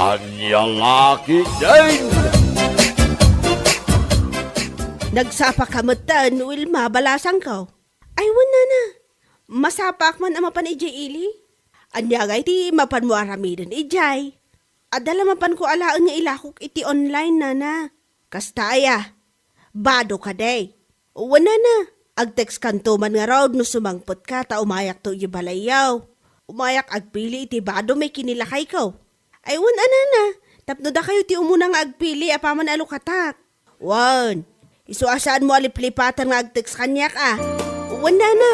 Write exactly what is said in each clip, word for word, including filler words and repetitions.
Ania la ketdin? Nagsapaka metten, Wilma, balasangko. Ay, wen, nana. Masapaak man a mapan idiay ili. Ania ngay ti mapanmo aramiden idiay? Adda la mapanko alaen nga ilakok iti online, nana. Kasta aya, bado kadi? Wen, nana, agtextkanto man ngarud no sumangpetka ta umayakto idiay balayyo. Umayak agpili iti bado may kinilakayko. Ay, wen a, nana, tapno dakayo ti umuna nga agpili apaman a lukatak. Wen, isu a saanmo a liplipatan nga agtext kaniak a. Wen, nana.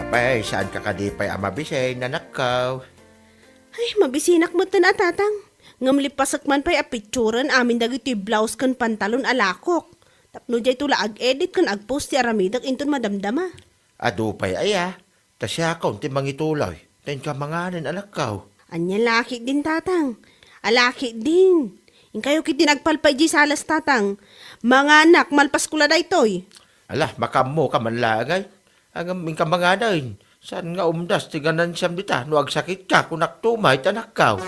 Apay, saanka kadi pay a mabisin, anakko? Ay, mabisinak metten a, tatang. Ngem lipasek man pay a picturen amin dagiti blouse ken pantalon a lakok. Tapno dayto la ag-edit ken agpost ti aramidek inton madamdama. Adu pay aya, ta siakon ti mangituloy. Ta inka manganen, anakko. Ania la ketdin, tatang? Ala ketdin. Inkayo ketdin agpalpay diay salas, tatang. Manganak, malpasko la daytoy. Ala, makaammoka man laeng ay. Ngem inka manganen, saan nga umdas ti ganansiam dita no agsakitka, kunakto met, anakko.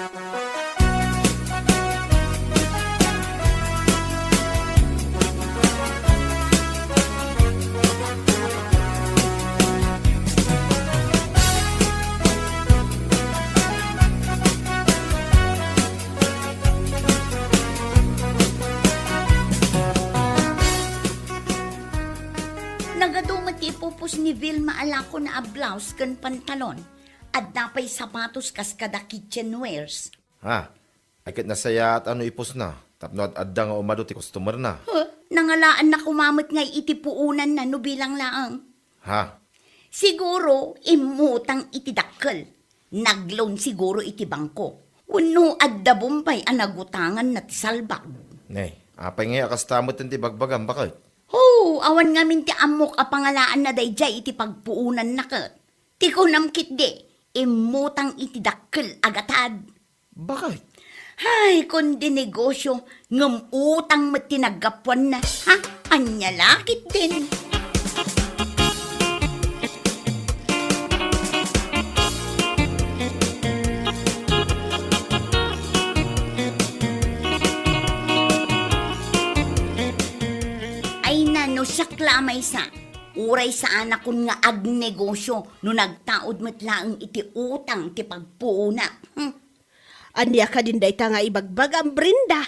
Nagadu met ti ipupos ni Vilma a lakona a blouse ken pantalon. Adda pay sapatos kas kada kitchenwares. Ha? Ay ket nasayaat a no ipusna, tapno ad-adda nga umadu ti customerna. Huh? Nangalaanna koma met ngay iti puonanna no bilang laeng. Ha? Siguro, immutang iti dakkel. Nag-loan siguro iti bangko. Wenno adda bombay a nagutanganna ti salbag. Nay, apay ngay a kasta met ti bagbagam, baket? Ho, awan ngamin ti ammok a pangalaanna daydiay iti pagpuonanna ket. Ti kunam ketdi, immutang iti dakkel a gatad. Baket? Hay, kundi negosio, ngem utang met ti naggapuanna. Ha? Ania la ketdin? Ay na, no siak la a maysa, uray saanakon nga agnegosio no nagtaud met laeng iti utang ti pagpuonak. Hmm. Ania kadin dayta nga ibagbagam, Brenda?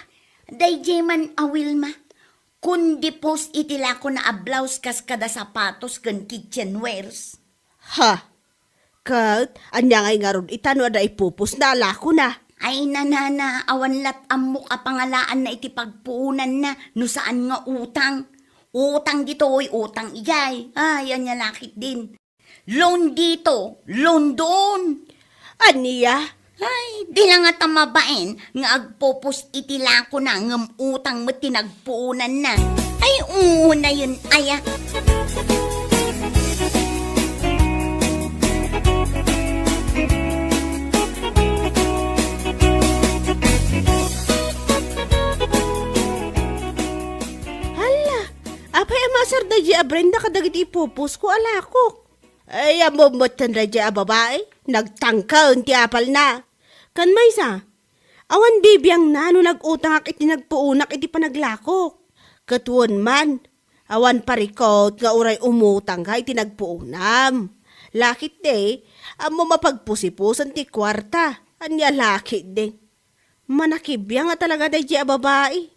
Daydiay man a Wilma, kundi post iti lakona a blouse kas kada sapatos ken kitchenwares. Ha? Ket ania ngay ngarud ita no adda ipupos na a lakona? Ay, nanana, awan lat ammok a pangalaanna iti pagpuonanna no saan nga utang. Utang ditoy, utang idiay. Ay, ania la ketdin. Loan dito, loan doon. Ania? Ay, di la ngata mabain nga agpupos iti lakona ngem utang met ti nagpuonanna. Ay, unayen aya. Hala, apay a maasar daydiay a Brenda kadagiti ipuposko a lakok? Ay, ammom met daydiay a babai, nagtangken ti apalna. Ken maysa, awan bibiangna no nag-utangak iti nagpuonak iti panaglakok. Ket wen man, awan parikut nga uray umutangka iti nagpuonam. La ketdi, ammom a pagpusipusan ti kuarta. Ania la ketdi? Manakibiang a talaga daydiay a babai.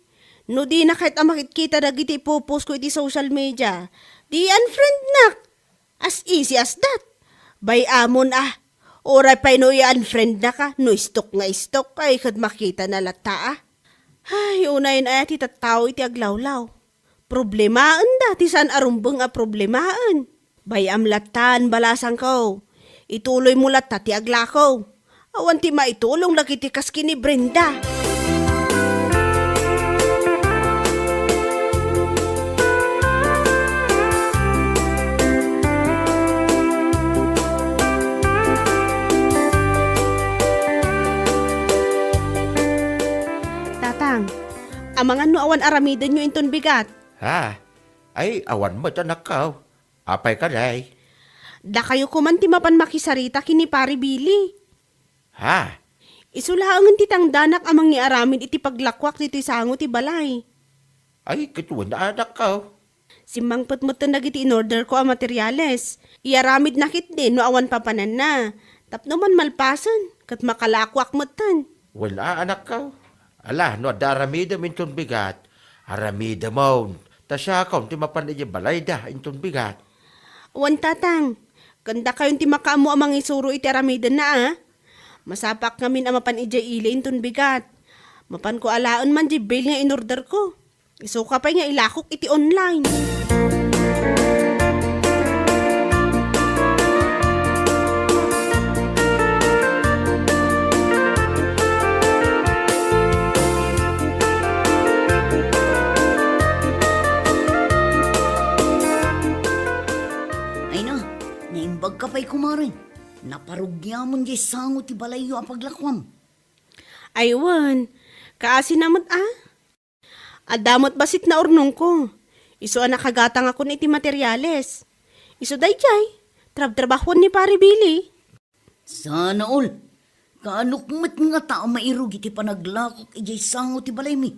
No dina ket a makitkita dagiti ipuposko iti social media, di unfriendnak. As easy as that. Bay-amon a. Uray pay no i-unfriendnaka, no istok nga istok, ay ket makitana latta a. Ay, unayen aya ti tattao iti aglawlaw. Problemaenda ti saan a rumbeng a problemaen. Bay-am lattan, balasangko. Ituloymo latta ti aglako. Awan ti maitulong dagiti kas ken ni Brenda. Tata, Amangan no awan aramidenyo inton bigat? Ha? Ay, awan met, anakko. Apay kadi? Dakayo koman ti mapan makisarita ken ni Pare Billy. Ha? Isu laengen ti tangdanak a mangiaramid iti paglakuak ditoy sango ti balay. Ay, ket wen, anakko. Simmangpet metten dagiti inorderko a materiales. Iaramidna ketdi no awan papananna. Tapno man malpasen, ket makalakuak metten. Wen, anakko. Ala, no adda aramidem inton bigat, aramidemon. Ta siakon ti mapan idiay balayda inton bigat. Wen, Tatang. Ken dakayon ti makaammo a mangisuro iti aramidenna, a? Masapak ngamin a mapan idiay ili inton bigat. Mapanko alaen man diay bail nga inorderko. Isuka pay nga ilakok iti online. Ay na, naimbag ka pay, kumare. Naparugiamon diay sango ti balayyo a paglakuam. Ay wen, kaasina met a? Adda met bassit naurnongko. Isu a nakagatangakon iti materiales. Isu daydiay, trabtrabahuan ni Pare Billy. Sana all. Kaanok met ngata a mairugi ti panaglakok idiay sango ti balaymi?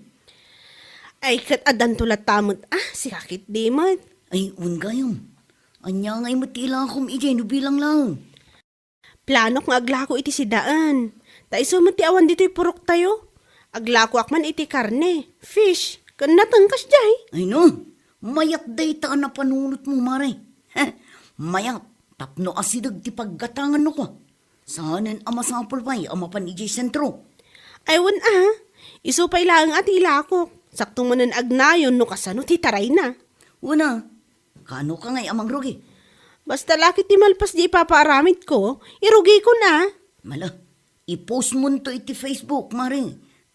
Ay, ket addanto latta met a, sika ketdi met. Ay, wen gayam. Ania ngay met ti ilakom idiay no bilang laeng? Planok nga aglako iti sidaen. Ta isu met ti awan ditoy puroktayo. Aglakoak man iti karne, fish, ken nateng kasdiay. Ay no, mayat dayta a napanunotmo, mare. Mayat, tapno asideg ti paggatangan no kua. Saanen a masapul pay a mapan idiay sentro. Ay wen a, isu pay laeng a ti ilakok. Sakto manen agnayon no kasano ti tarayna. Wen a, Kaano ka ngay a mangrugi? Basta la ket ti malpas di ipapaaramidko, irugikon a. Mala, i-post monto iti Facebook, mare,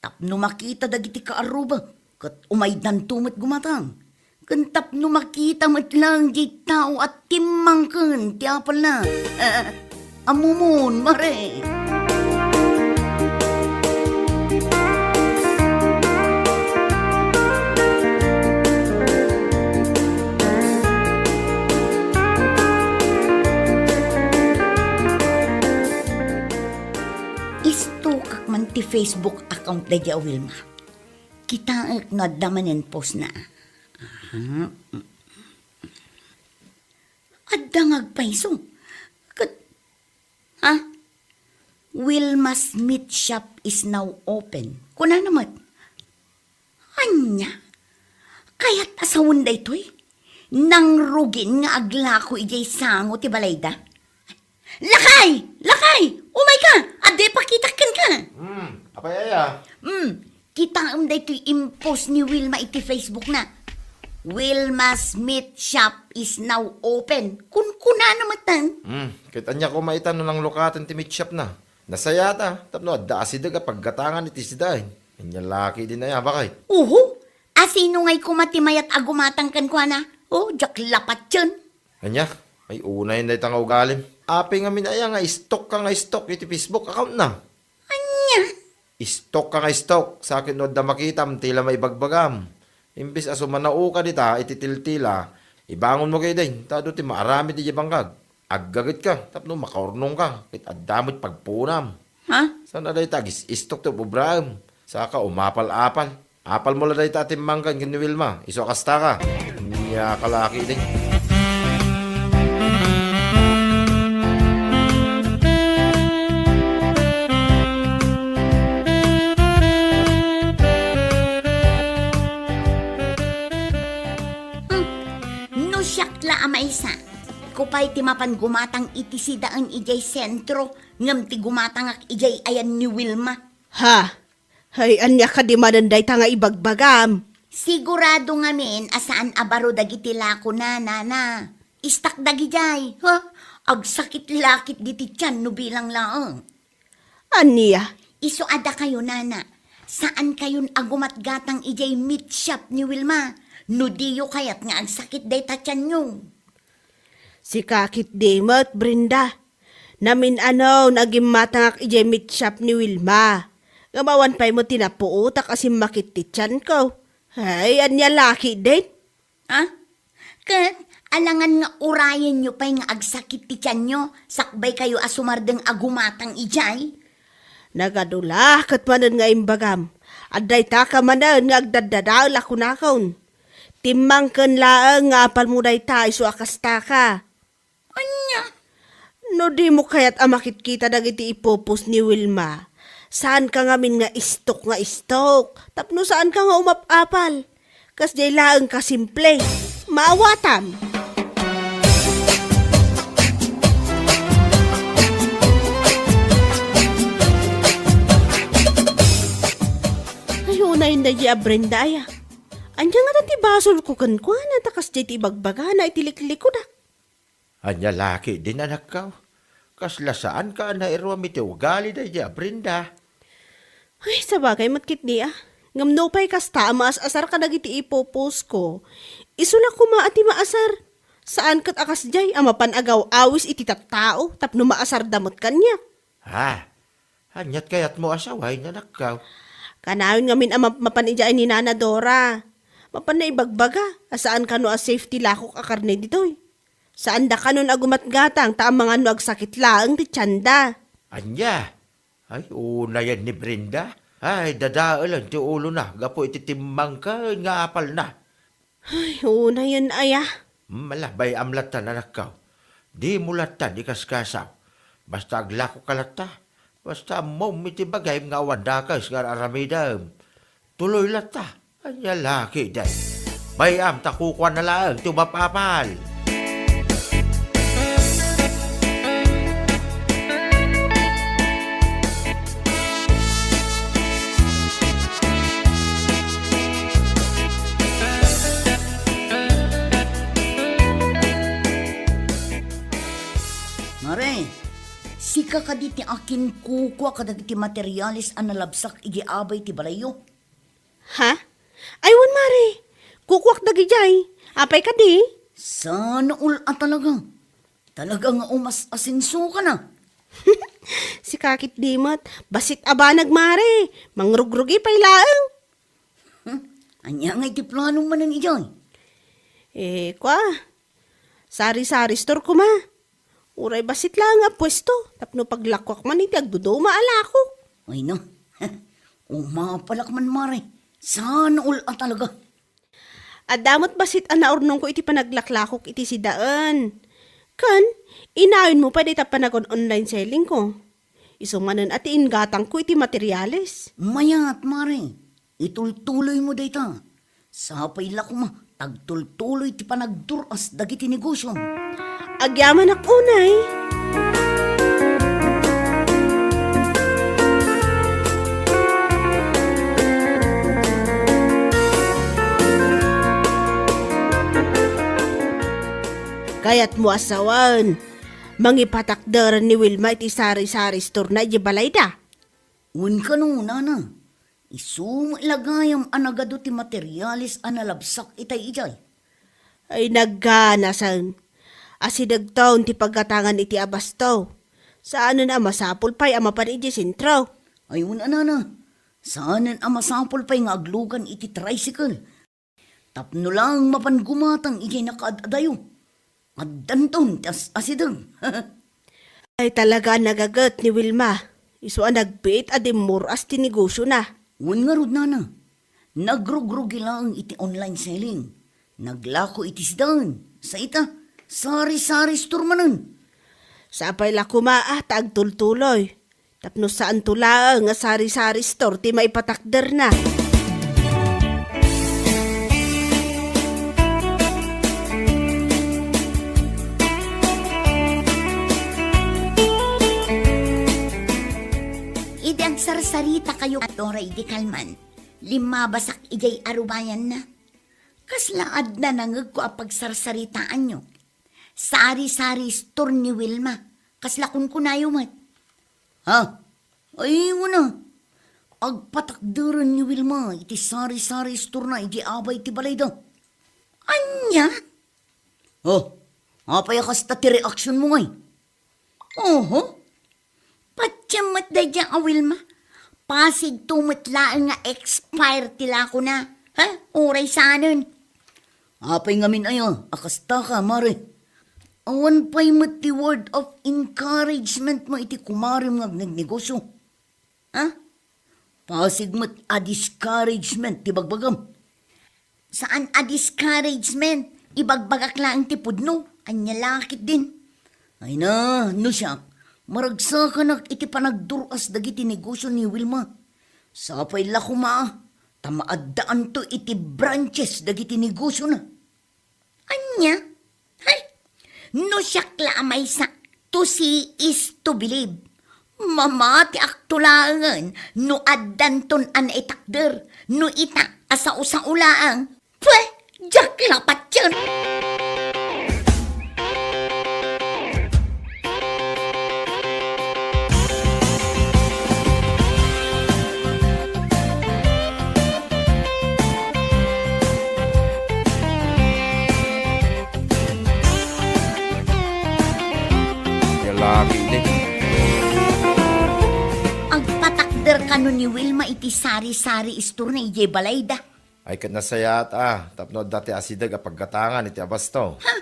tapno makita dagiti kaarruba, ket umaydanto met gumatang. Ken tapno makita met laeng diay tao a timmangken ti apalna. Ammomon, mare. Istokak man ti Facebook account daydiay a Wilma. Kitaek no adda manen postna. Aha. Adda nga agpayso. Ket, ha? "Wilma's Meat Shop is now open." Kunana met. Ania? Kayat a sawen daytoy? Nangrugin nga aglako idiay sango ti balayda? Lakay! Lakay! Umayka! Adda ipakitak kenka! Hmm, apay aya? Hmm, kitaem daytoy impost ni Wilma iti Facebook na. "Wilma's Meat Shop is now open." Kunkunana metten. Hmm, ket ania koma ita no nanglukaten ti meat shop na? Nasayata, tapno adda asideg a paggatangan iti sidaen. Ania la ketdin aya, bakay? Uhu, asino ngay koma ti mayat a gumatang kenkuana? O, diak lapatien. Ania? Ay, unayen dayta nga ugalim. Apay ngamin aya nga istok ka nga istok iti Facebook account na? Ania? Istok ka nga istok, sakit no adda makitam ti la maibagbagam. Imbes a sumanaoka dita iti tiltila, ibangonmo ketdin, ta adu ti maaramid idiay bangkag. Aggaget ka, tapno makaurnong ka, ket adda met pagpunam. Ha? Saan a dayta agis-istok ti ubraem? Saka umapal-apal. Apalmo la dayta a timmangken ken ni Wilma, isu a kasta ka. Ania ka la ketdin? Hmm, no siak la a maysa, kupay ti mapan gumatang iti sidaen idiay sentro, ngem ti gumatangak idiay ayan ni Wilma. Ha? Hay, ania kadi manen dayta nga ibagbagam? Sigurado ngamin a saan a baro dagiti lako na, nana. Istak dagidiay, ha? Agsakit la ketdi ti tian no bilang laeng. Ania? Isu a dakayo, nana. Saankayon a gumatgatang idiay meat shop ni Wilma. No diyo kayat nga agsakit dayta tianyo. Sika ketdi met, Brenda. Namin-anon a gimmatangak idiay meat shop ni Wilma. Ngem awan pay met ti napuotak a simmakit ti tianko. Ay, ania la ketdin? Ah? Ket alangan nga urayenyo pay nga agsakit ti tianyo, sakbay kayo a sumardeng a gumatang idiay? Nagadu la ket manen nga imbagam. Adda itaka manen nga agdaddadael a kunakon. Timmangken laeng nga apalmo dayta isu a kasta ka. Ania? No dimo kayat a makitkita dagiti ipupos ni Wilma, saanka ngamin nga istok nga istok, tapno saanka nga umap-apal. Kasdiay laeng ka simple. Maawatam! Ay, unayen daydi a Brenda, aya. Ania ngata ti basolko kenkuana ta kasdiay ti ibagbagana iti liklikudak? Ania la ketdin, anakko? Kasla saanka a nairuam iti ugali daydi a Brenda? Ay, sabagay met ketdi a. Ngem nupay kasta a maas-asar kadagiti ipupusko, isu la koma a ti maasar. Saan ket a kasdiay a mapan agaw-awis iti tattao tapno maasarda met kaniak. Ha? Aniat kayatmo a sawen, anakko? Kanayon ngamin a map-, mapan idiay ni Nana Dora. Mapan na ibagbaga a saan kano a safe ti lakok a karne ditoy. Saanda kanon a gumatgatang ta amangan no agsakit laeng ti tianda. Ania? Ay, unayen ni Brenda. Ay, dadaelen ti ulona gapu iti timmangken nga apalna. Ay, unayen aya. Mala, bay-am lattan, anakko. Dimo lattan ikaskasaw. Basta aglakoka latta. Basta ammom iti bagim nga awan dakes nga ar-aramidem. Tuloy latta. Ania la ketdin? Bay-am ta kukuana laeng ti umap-apal. Mare, sika kadi ti akin kukua kadagiti materiales a nalabsak iti abay ti balayyo? Ha? Ay, wen, mare. Kukuak dagidiay. Apay kadi? Sana all a talaga. Talaga nga umas-asenso ka na. Sika ketdi met, bassit a banag, mare. Mangrugrugi pay laeng. Hmm? Ania ngay ti planom manen idiay? Eh, kua, sari-sari store koma. Uray bassit laeng a puesto, tapno paglakuak man iti agduduma a lakok. Ay na, umapalak man, mare. Sana all a talaga. Adda met bassit a naurnongko iti panaglaklakok iti sidaen. Ken, inayonmo pay dayta panagon-online selling ko. Isu manen a ti inggatangko iti materiales. Mayat, mare. Itultuloymo dayta. Sapay la koma, tagtultuloy ti panagdur-as dagiti negosiom. Agyamanak unay. Kayatmo a sawen, mangipatakderen ni Wilma iti sari-sari store-na idiay balayda? Wen kano, nana. Isu met la gayam a nagadu ti materiales a nalabsak itay idiay. Ay, nagganasen. Asidegton ti paggatangan iti abasto. Saanen a masapul pay a mapan idiay sentro. Ay, wen a, nana. Saanen a masapul pay nga aglugan iti tricycle. Tapno laeng mapan gumatang idiay nakaad-adayo. Addanton ti as-asideg. Ay, talaga a nagaget ni Wilma. Isu a nagbiit a dimmur-as ti negosiona. Wen ngarud, nana. Nagrugrugi laeng iti online selling. Naglako iti sidaen. Sa ita, sari-sari store manen. Sapay la koma a ta agtultuloy. Tapno saanto laeng nga sari-sari store ti maipatakderna. Idi agsarsaritakayo, Dora, idi kalman, limmabasak idiay arubayanna. Kasla adda nangegko a pagsarsaritaanyo? Sari-sari store ni Wilma. Kasla kunkunayo met. Ha? Ay, wen a. Agpatakderen ni Wilma iti sari-sari store-na idiay abay ti balayda. Ania? Oh, apay a kasta ti reaksionmo ngay? Oho. Patiem met daydiay a Wilma. Pasigto met laeng nga expire ti lakona. Ha? Uray saanen. Apay ngamin aya a kastaka, mare? Awan pay met ti word of encouragement mo iti kumarem nga agnegnegosyo. Ha? Pasig met a discouragement ti bagbagam. Saan a discouragement. Ibagbagak laeng ti pudno. Ania la ketdin? Ay na, no siak, maragsakanak iti panagdur-as dagiti negosyo ni Wilma. Sapay la koma, ta maaddaanto iti branches dagiti negosyona. Ania? Hay! No siak la a maysa, to see is to believe. Mamatiakto laengen no addanton a naitakder, no ita a sao-sao laeng. Pwe! Diak la patien! Agpatakder kano ni Wilma iti sari-sari store na idiay balayda. Ay, ket nasayaat a, tapno adda ti asideg a paggatangan iti abasto. Ha?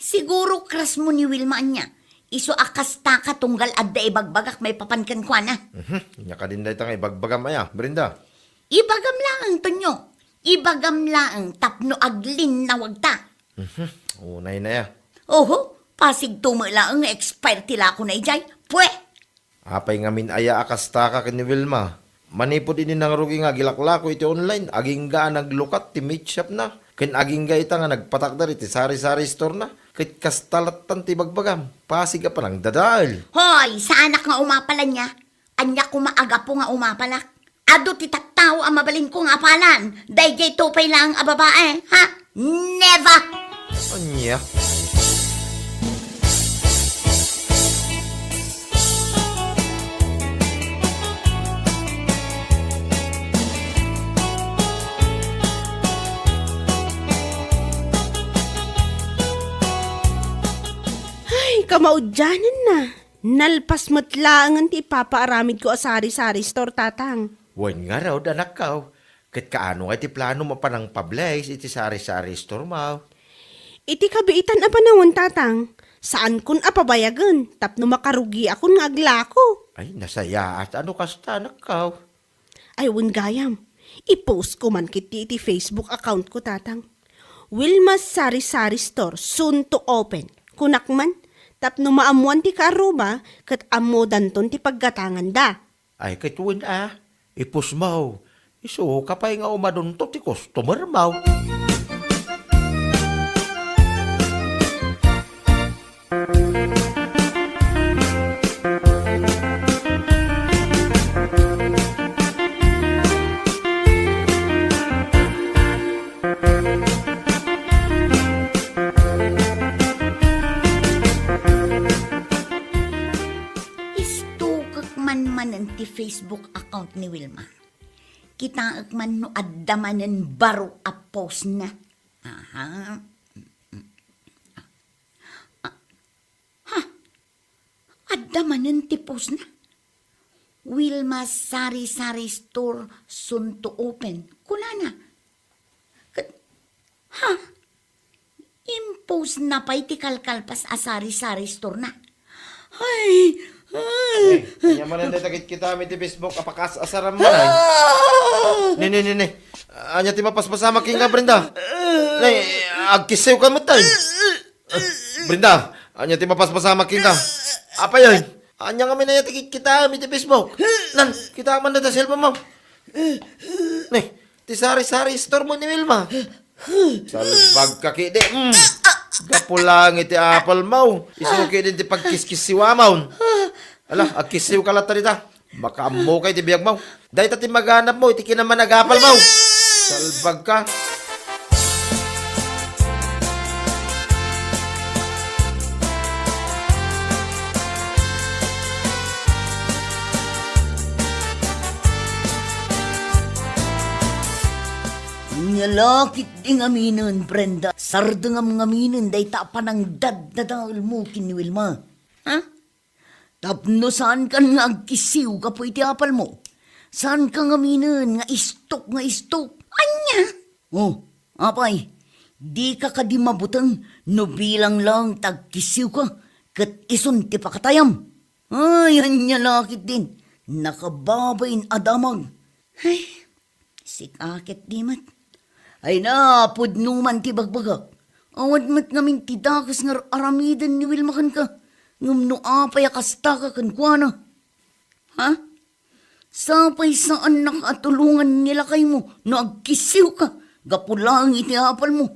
Siguro crush mo ni Wilma ania. Isu a kastaka tunggal adda ibagbagak maipapan kenkuana. Mhm. Ania kadin dayta nga ibagbagam aya, Brenda? Ibagam laeng, Tonyo. Ibagam laeng tapno aglinnawagta. Mhm. Unay na ya. Oho, pasigto met laeng nga expire ti lakona idiay. Pwe! Apay ngamin aya a kastaka ken ni Wilma? Manipud idi nangrugi nga agilaklako iti online, agingga a naglukat ti meat shopna, ken agingga ita nga nagpatakder iti sari-sari storena, ket kasta lattan ti ibagbagam, pasig a panangdadael. Hoy, saanak nga umapal ania? Ania koma a gapu nga umapalak? Adu ti tattao a mabalinko nga apalan, daydiay tupay laeng a babae, ha? Never! Ania? Ay, kamaudianenna. Nalpas met laengen ti ipapaaramidko a sari-sari store, Tatang. Wen ngarud, anakko. Ket kaano ngay ti planom a panangpablays iti sari-sari store mo? Iti kabiitan a panawen, Tatang, saankon a pabayagen tapno makarugiakon nga aglako. Ay, nasayaat a no kasta, anakko. Ay, wen gayam, i-post ko man ketdi iti Facebook account ko, Tatang. Wilma's Sari-Sari Store, soon to open. Kunak man, tapno maammoan ti kaarruba, ket ammodanton ti paggatanganda. Ay, ket wen a, i-post mo. Isu ka pay nga umadunto ti customer mo. Istukek man manen ti Facebook account ni Wilma. Kitaek man no adda manen baro a postna. Aha. Ah, ha? Adda manen ti postna. Wilma Sari-Sari Store soon to open. Kunana. Ket, ha? Impostna pay ti kalkalpas a sari-sari store na. Ay, ay. Eh, ania manen dayta kitkitaem iti Facebook a pakas-asaram man ay? Ah! Ne, ne, ne, ne. Ania ti mapaspasamak kenka, Brenda? Ne, agkissiw ka met ay. Ah, Brenda, ania ti mapaspasamak kenka? Apay ay? Ania ngamin aya ti kitkitaem iti Facebook? Nan, kita man dayta cellphone mo. Ne, ti sari-sari store mo ni Wilma. Salbag ka kidi. Mm. Gapu lang iti apal mo. Isu kidi ti pagkiskissiwamon. Ala, agkissiw ka latta dita. Makaammo kay ti biag mo. Dayta ti maganap mo iti kinamanagapal mo. Salbag ka. Ania la ketdi ngaminen, Brenda, sardengam ngaminen dayta a panangdaddadaelmo ken ni Wilma. Ha? Tapno saankan nga agkissiw gapu iti apalmo, Saanka ngaminen nga istok nga istok? Ania? Oh, apay, dika kadi mabuteng no bilang laeng ti agkissiwka ket isun ti pakatayam? Ay, ania la ketdin, nakababain a damag. Ay, sika ketdi met. Ay na, pudno man ti bagbagak. Awan met ngamin ti dakes nga ar-aramiden ni Wilma kenka. Ngem no apay a kastaka kenkuana? Ha? Sapay saannak a tulongan ni lakaymo no agkissiwka gapu laeng iti apalmo.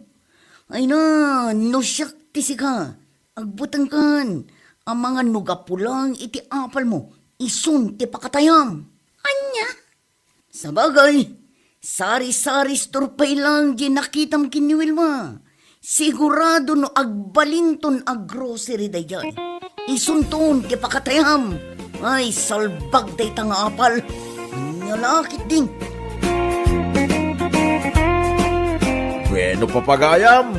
Ay na, no siak ti sika, agbutengkan, amangan no gapu laeng iti apalmo, isun ti pakatayam. Ania? Sabagay, sari-sari store pay laeng diay nakitam ken ni Wilma. Sigurado no agbalinton a grocery daydiay. Isunton ti pakatayam. Ay, salbag dayta nga apal. Ania la ketdin? Bueno, papagayam,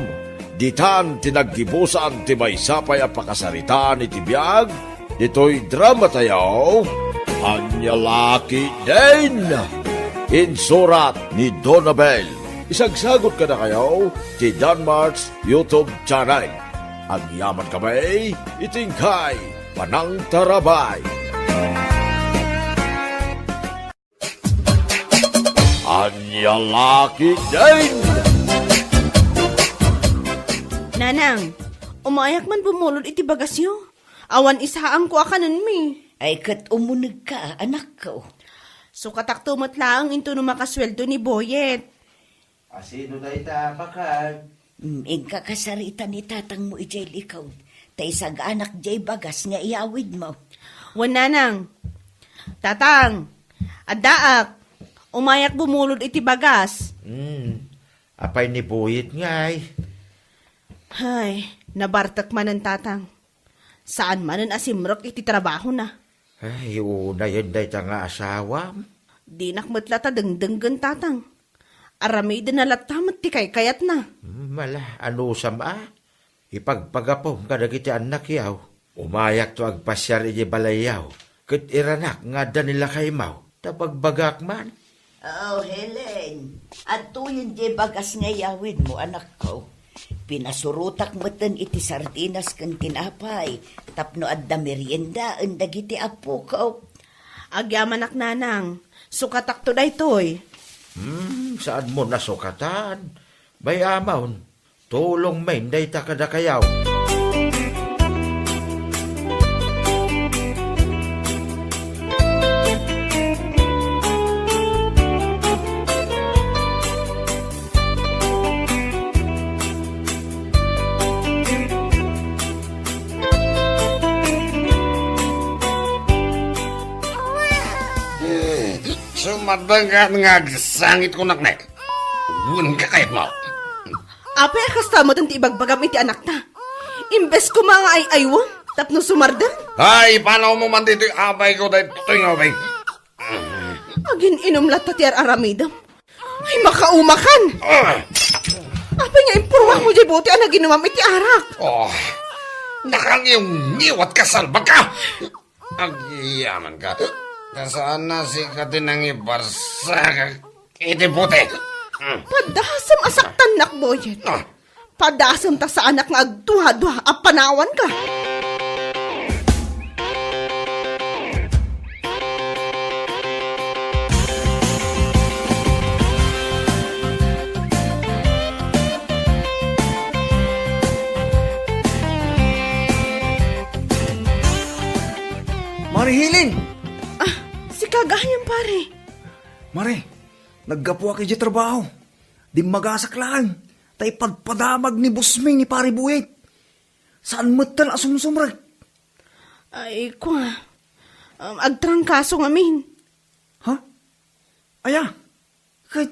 ditan ti naggibusan ti maysa pay a pakasaritaan iti biag ditoy dramatayo, Ania la ketdin? Insurat ni Donabel. Isagsagut kadakayo ti Danmart's YouTube channel. Agyaman kami iti inkay panangtarabay. Ania la ketdin? Nanang, umayak man bumulod iti bagasyo. Awan isaangko a kanenmi. Ay, ket umunegka, anakko. Sukatakto met laeng intono makasueldo ni Boyet. Asino dayta, baket? Mm, inka kasarita ni tatangmo idiay likod, ta isaganak diay bagas nga iyawidmo. Wen, nanang. Tatang, addaak. Umayak bumulod iti bagas. Hmm. Apay ni Boyet ngay? Ay, nabartek manen, tatang. Saan manen a simrek iti trabahona. Ay, unayen dayta nga asawam. Dinak met latta dengdenggen, tatang. Aramidenna latta met ti kaykayatna. Hmm, ala, anusam a? Ipagpagapum kadagiti annakyaw. Umayakto agpasiar idiay balayyaw, ket iranak nga adda ni lakaymaw, ta bagbagak man. Oh, Helen, adtoyen diay bagas nga iyawidmo, anakko. Pinasurotak metten iti sardinas ken tinapay tapno adda meriendaen dagiti appokok. Agyamanak, nanang. Sukatakto daytoy. Hmm, saanmo nasukatan? Bay-amon, tulongmin dayta kadakayo. Sumadengkan nga agsangit kunak ne. Wen ka kayatmo. Apay a kasta met ti ibagbagam iti anakta? Imbes koma nga ay-aywem tapno sumardeng? Ay, ipanawmo man ditoy apayko daytoy nga ubing. Agin-inum latta ti ar-aramidem. Ay, makaumakan! Ah! Apay nga impurmakmo diay bote a naginumam iti arak? Oh, nakangiwngiwat ka, salbag ka! Agyaman ka. Ta saan a sika ti nangibarsak iti bote. Mm. Padasem a saktannak, Boyet. Ah. Padasem ta saanak nga agduadua a panawanka. Mare Helen! Ah, sika gayam, pare. Mare, naggapuak idiay trabaho. Dimmagasak laeng, ta ipadpadamag ni Boss Ming ni Pare Boyet. Saan metten a sumsumrek. Ay, kua. Um, agtrangkaso ngamin. Ha? Aya? Ket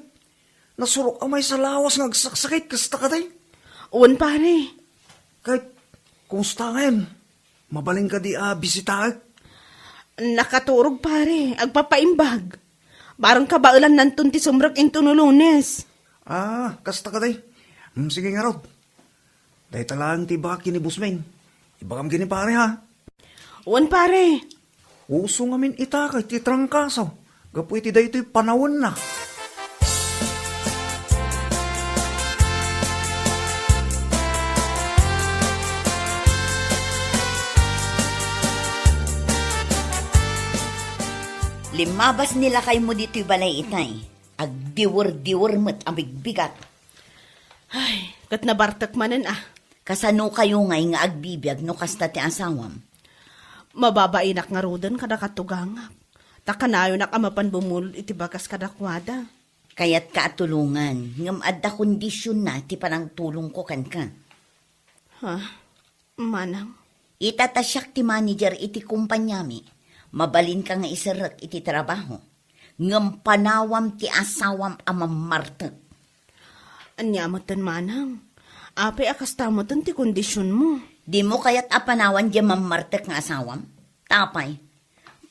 nasurok a maysa lawas nga agsaksakit, kasta kadi? Wen, pare. Ket kumusta ngamin? Mabalin kadi a bisitaek? Nakaturog, pare. Agpapaimbag. Bareng kabaelannanton ti sumrek intono Lunes. Ah, kasta kadi? Hmm, sige ngarud. Dayta laeng ti ibagak ken ni Boss Ming. Ibagam ken ni pare, ha? Wen, pare. Uso ngamin ita ket ti trangkaso. gapu iti daytoy panawenna. Limmabas ni lakaymo ditoy balay itay. Agdiwer-diwer met a bigbigat. Ay, ket nabartek manen a. Kasano kayo ngay nga agbibiag no kasta ti asawam? Mababainak ngaruden kada katugangak. Ta kanayonak a mapan bumulod iti bagas kadakuada. Kayatka a tulongan, ngem adda kondisionna ti panangtulongko kenka. Ha? Manang? Ita ta siak ti manager iti kompaniami, mabalinka nga iserrek iti trabaho. Ngem panawam ti asawam a mammartek. Ania metten, Manang? Apay a kasta metten ti kondisionmo? Dimo kayat a panawan diay mammartek nga asawam? Tapay,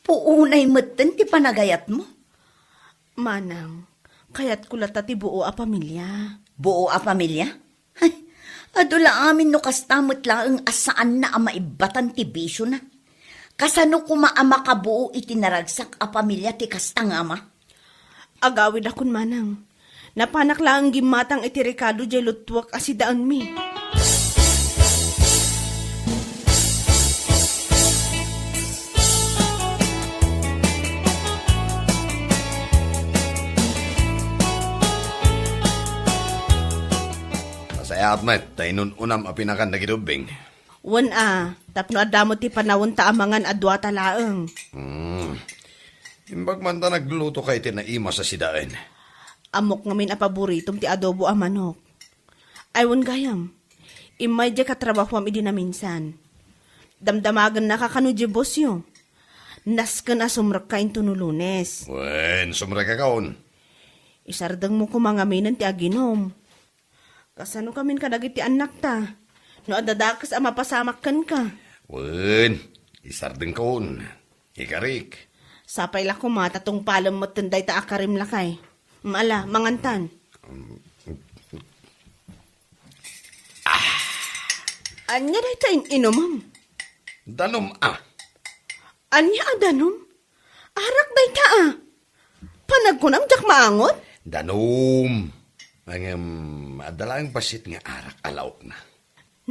puonay metten ti panagayatmo. Manang, kayatko latta ti buo a pamilia. Buo a pamilia? Ay, adu la amin no kasta met laeng a saanna a maibbatan ti bisiona. Kasano koma a makabuo iti naragsak a pamilia ti kasta nga ama? Agawidakon, Manang. Napanak laeng gimmatang iti rekado diay luttuak a sidaenmi. Nasayaat met ta inun-unam a pinakan dagiti ubbing. Wen a, tapno adda met ti panawenta a mangan a duata laeng. Hmm. Imbag man ta naglutoka iti naimas a sidaen. Ammok ngamin a paboritom ti adobo a manok. Ay, wen gayam, immay diay katrabahuam idi naminsan. Damdamagennaka kano diay bossyo. Nasken a sumrekka intono Lunes. Wen, sumrekka kaon. Isardengmo koma ngaminen ti aginum. Kasano kamin kadagiti annakta? No adda dakes a mapasamak kenka. Wen, isardengkon. Ikarik. Sapay la koma ta tungpalem metten dayta a karim, lakay. Ala, mangantan. Ania dayta in-inumem? Danum a. Ania a danum? Arak dayta a. Panagkunam, diak maangot? Danum. Ngem, adda laeng bassit nga arak a laokna.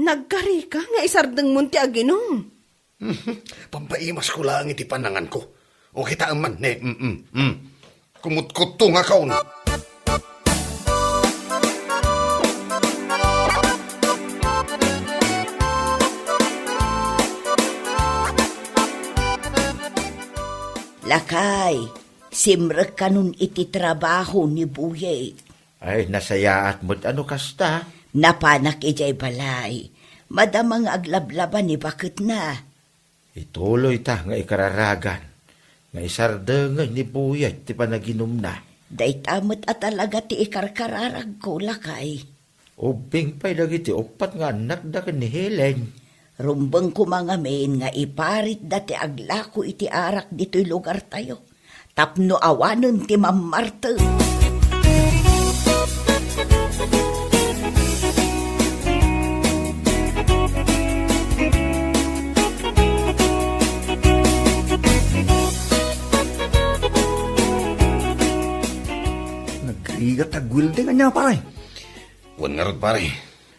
Nagkarika nga isardengmon ti aginum. Pampaimasko laeng iti pananganko. O, kitaem man, ne, mm, mm, mm. Kumutkutto nga kaon. Lakay, simrek kanon iti trabaho ni Buyet. Ay, nasayaat met a no kasta. Napanak idiay balay. Madama nga aglablaba ni baketna. Ituloyta nga ikararagan nga isardengen ni Buyet ti panaginumna. Dayta met a talaga ti ikarkararagko, lakay. Ubbing pay dagiti uppat nga annakda ken ni Helen. Rumbeng koma ngamin nga iparitda ti aglako iti arak ditoy lugartayo tapno awanen ti mammartek. Nagrigat a guilding ania, pare? Wen ngarud, pare.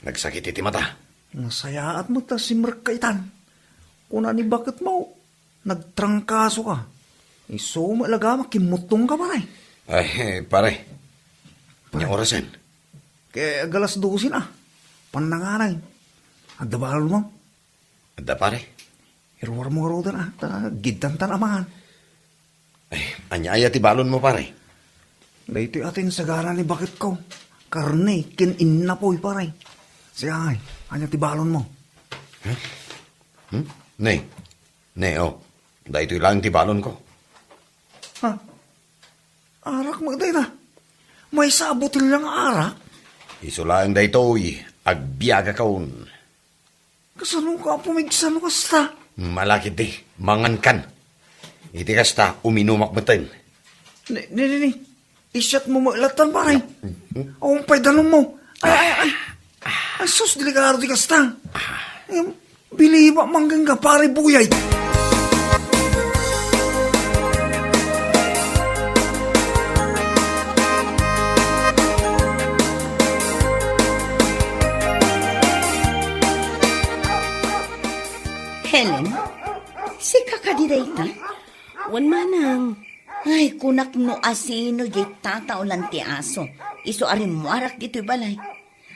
Nagsakit iti mata. Nasayaat met ta simrekka itan. Kuna ni baketmo, nagtrangkasoka. Isu met la gama, kimmuttongka, pare. Ay, eh, pare. Pare. Ania orasen? Ket agalas dose na. Pannanganay. Adda balonmo? Adda, pare. Iruarmo ngaruden, a, ta giddantan a mangan. Ay, ania aya ti balonmo, pare? Daytoy a ti insagana ni baketko. Karne ken innapoy, pare. Siak, ania ti balonmo? Huh? Hmm? Ne. Ne, o. Daytoy laeng ti balonko. Ha? Arak met dayta. Maysa a botelya nga arak? Isu laeng daytoy, agbiagakon. Kasanoka a pumigsa no kasta? Malakit di, mangankan. Iti kasta, uminumak metten. Ni, ni, ni, ni. Isyatmo met lattan, pare. Awan pay danummo. Ay, ay, ay. Ay, sus, delikado ti kasta. Em, biliba man kenka, pare Buyay. Kadi dayta? Wen, manang. Ay, kunak no asino diay tataulan ti aso. Isu a rimmuarak ditoy balay.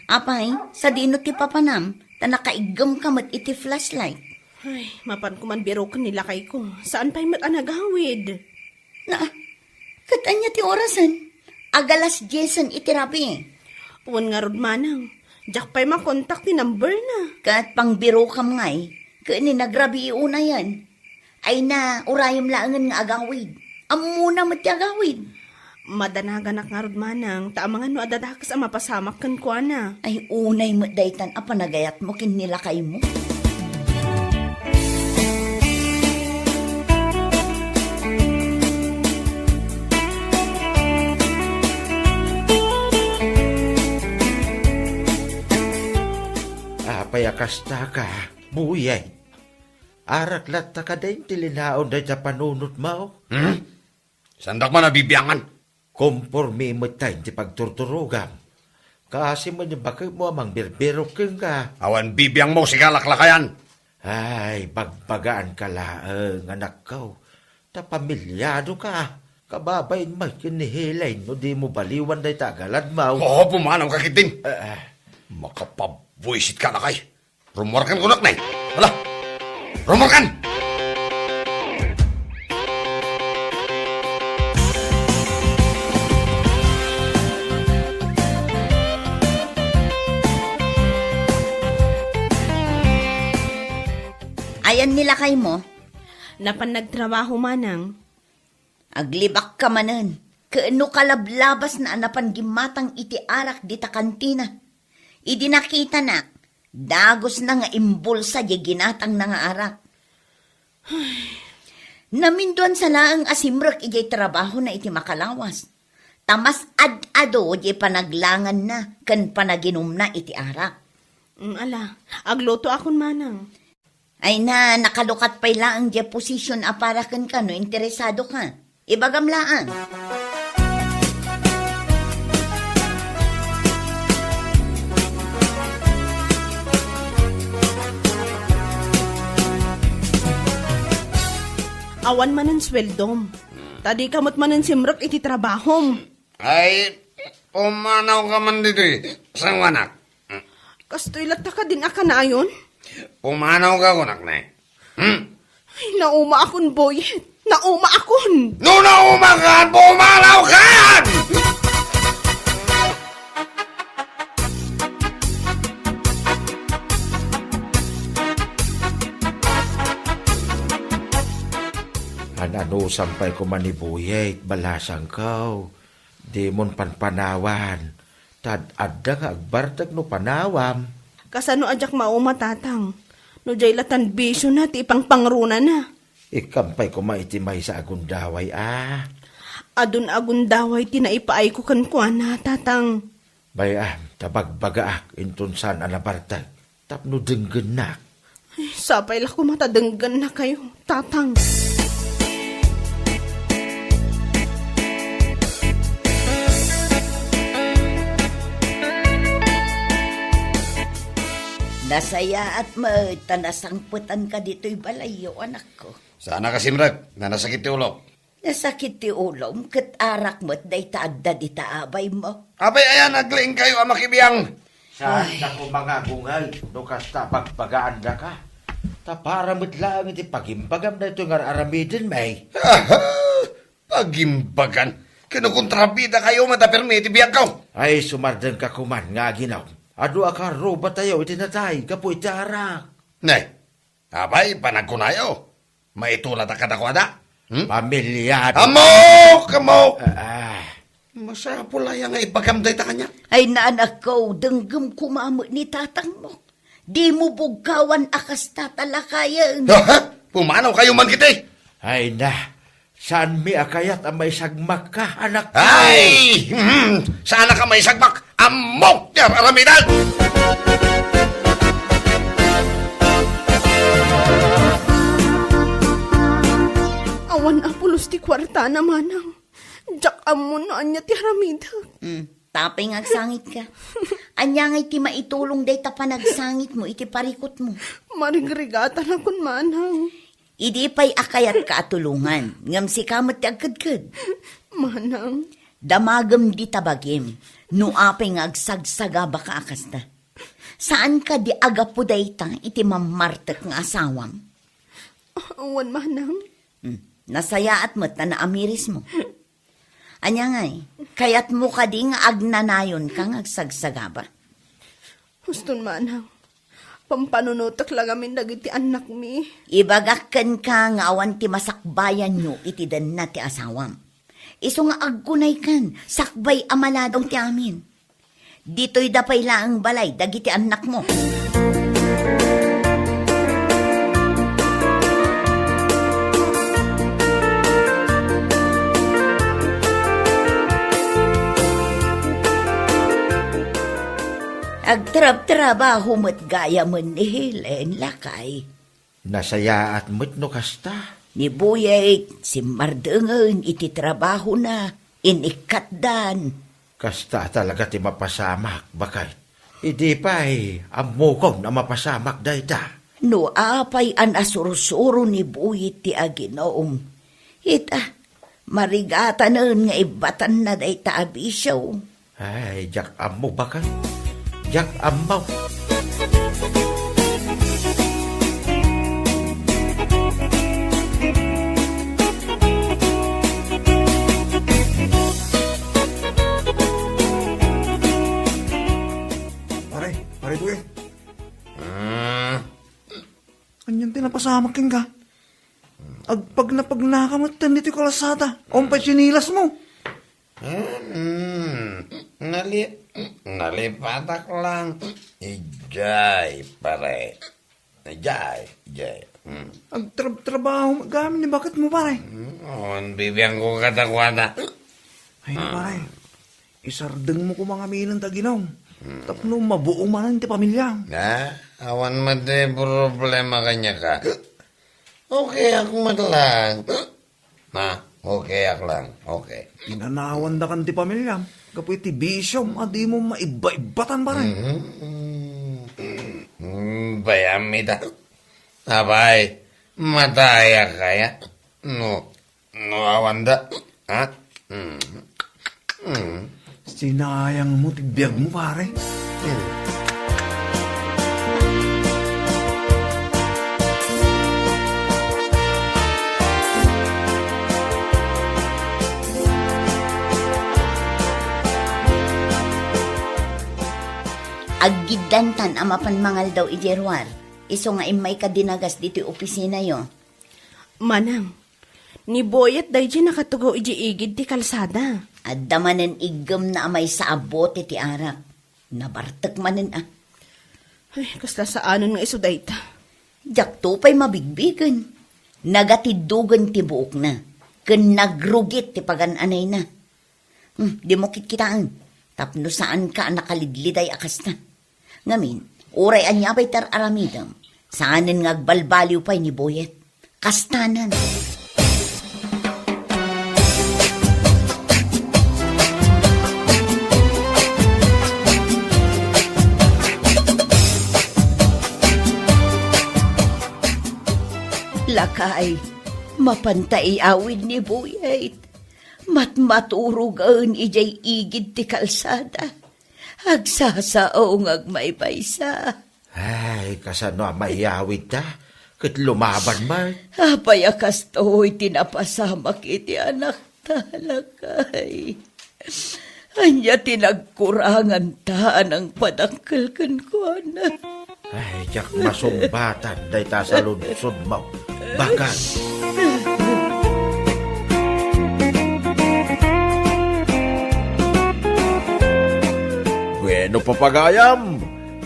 Apay, sadino ti papanam, ta nakaiggemka met iti flashlight. Ay, mapanko man biroken ni lakayko. Saan pay met a nagawid. Na, ket ania ti orasen? Agalas diesen iti rabii. Wen ngarud, manang. Diak pay makontak ti number na. Ket pangbirokam ngay, ket ni nagrabii unayen. Ay na, urayem laengen nga agawid. Ammona met ti agawid. Madanaganak ngarud, manang, ta amangan no adda dakes a mapasamak kenkuana. Ay, unay met daytan a panagayatmo ken ni lakaymo. Apay a kasta ka, Buyay? Arak latta kadi ti linaon dayta panunotmo? Hmm? Saandak man a bibiangan. Kompormi met ta iti pagturturogam. Kaasi met ni baketmo a mangbirbirok kenka. Awan bibiangmo, sika laklakayan. Ay, bagbagaanka laeng, anakko. Ta pamilyado ka. Kababain met ken ni Helen no dimo baliwan dayta agaladmo. Oo, pumanawka ketdin. Ah, ah. Makapabuisit ka, lakay. Rummuarkan kunak, nay. Ala! Rummuarkan! Ayan ni lakaymo? Napan nagtrabaho, manang. Aglibakka manen, ket no kalablabasna a napan gimmatang iti arak dita kantina. Idi nakitanak, dagusna nga imbulsa diay ginatangna nga arak. Naminduansa laeng a simrek idiay trabahona iti makalawas, ta mas ad-ado diay panaglanganna ken panaginumna iti arak. Mm, ala, aglutoakon, manang. Ay na, nakalukat pay laeng diay position a para kenka no interesado ka. Ibagam laeng. Awan manen sueldom. Ta dika met manen simrek iti trabahom. Ay, pumanawka man ditoy, sanguanak. Kastoy latta kadin a kanayon? Pumanawka kunak, ne. Hmm? Ay, naumaakon, Boyet. Naumaakon! No naumakan, pumanawkan! An-anusam pay koma ni Boyet, balasangko. Dimon panpanawan, ta ad-adda nga agbartek no panawam. Kasano a diak mauma, tatang? No diay latan bisiona ti ipangpangrunana. Ikkam pay koma iti maysa a gundaway a. Adun a gundaway ti naipaayko kenkuana, tatang. Bay-am, ta bagbagaak inton saan a nabartek tapno denggennak. Ay, sapay la koma ta denggennakayo, tatang. Nasayaat met ta nasangpetanka ditoy balayyo, anakko. Saan a kasimrek, nasakit ti ulok. Nasakit ti ulom, ket arak met dayta adda dita abaymo. Apay ayan, agliingkayo a makibiang? Saan Ay. Dako mangagungay no kasta bagbagaandaka? Ta para met laeng iti pagimbagam daytoy nga ar-aramiden, may. Aha! Pagimbagan? Ken no kontrabidakayo met a permi iti biagko. Ay, sumardengka koman nga aginum. Adu a karrubatayo iti natay gapu iti arak. Ne, apay panagkunayo? Maitulatak kadakuada? Hmm? Pamilyado. Ammok! Ammok! Ah, ah. Masapul aya nga ibagam dayta kaniak? Ay, naanakko, denggem koma met ni tatangmo. Dimo bugkawan a kasta ta lakayen. Ha? Pumanawkayo man kiti. Ay na, saanmi a kayat a maisagmakka, anak? Ay! Hmm, saanak a maisagmak? Ammok ti ar-aramidan! Awan a pulos ti kuartana, manang. Diak ammo no ania ti aramidek. Hmm, tapay nga agsangitka. Ania ngay ti maitulong dayta panagsangitmo iti parikutmo? Marigrigatanakon, manang. Idi pay a kayatka a tulongan, ngem sika met ti agkedked. Manang. Damagem dita bagim, no apay nga agsagsagabaka a kasta. Saan kadi a gapu dayta iti mammartek nga asawam? Awan, manang. Hmm, nasayaat met ta naamirismo. Ania ngay, kayatmo kadi nga agnanayonka nga agsagsagaba? Huston, manang. Pampanunotek la ngamin dagiti annakmi. Ibagak kenka nga awan ti masakbayanyo iti denna ti asawam. Isu nga agkunaykan, sakbay a maladaw ti amin. Ditoyda pay laeng balay dagiti annakmo. Agtrabtrabaho met gayamen ni Helen, lakay. Nasayaat met no kasta. Ni Buyet, simmardengen iti trabahona, inikkatdan. Kasta talaga ti mapasamak, baket. Idi pay, ammokon a mapasamak dayta. No apay a nasursuro ni Buyet ti aginum, ita, marigatanen nga ibbatanna dayta a bisio. Ay, diak ammo, baket. Diak ammo. Pare, pare Buyet. Ah. Anian ti napasamak kenka? Agpagnapagnaka met ditoy kalsada. Awan pay tsinelasmo. Hmm, nali-, nalipatak lang. Idiay, pare. Idiay, idiay. Hmm. Agtrab-trabaho met gamin ni baketmo, pare. Hmm, awan bibiangko kadakuada. Ay, pare. Isardengmo koma ngamin ti aginum. Hmm. Tapno mabuo manen ti pamiliam. Na, awan met ti problema kaniaka. Okay ak met lang. Na, okay ak lang. Okay. Inanawandakan ti pamiliam gapu iti bisiom a dimo maibba-ibbatan, pare. Mhm. Mm, bayam ita. Apay, matayak kaya? No, no, awanda. Ha? Mm. Mm. Sinayangmo ti biagmo, pare. Mm. Aggiddantan a mapan mangaldaw idiay ruar, isu nga immayka dinagas ditoy opisinayo. Manang, ni Boyet daydiay nakatugaw idiay igid ti kalsada. Adda manen iggemna a maysa a bote ti arak. Nabartek manen a. Ay, kasla saanen nga isu dayta. Diakto pay mabigbigen. Nagatiddogen ti buokna, ken nagrugit ti pagan-anayna. Hmm, dimo kitkitaen, tapno saanka a nakalidliday a kasta. Ngamin, uray ania pay ti ar-aramidem, saanen nga agbalbaliw pay ni Boyet. Kastanan. Lakay, mapanta iyawid ni Boyet. Matmaturogen idiay igid ti kalsada. Agsasao nga agmaymaysa. Ay, kasano a maiyawidta? Ket lumaban man. Apay a kastoy ti napasamak iti anakta, lakay? Ania ti nagkuranganta a nangpadakkel kenkuana? Ay, diak masungbatan dayta a saludsodmo, baket. Bueno, papagayam,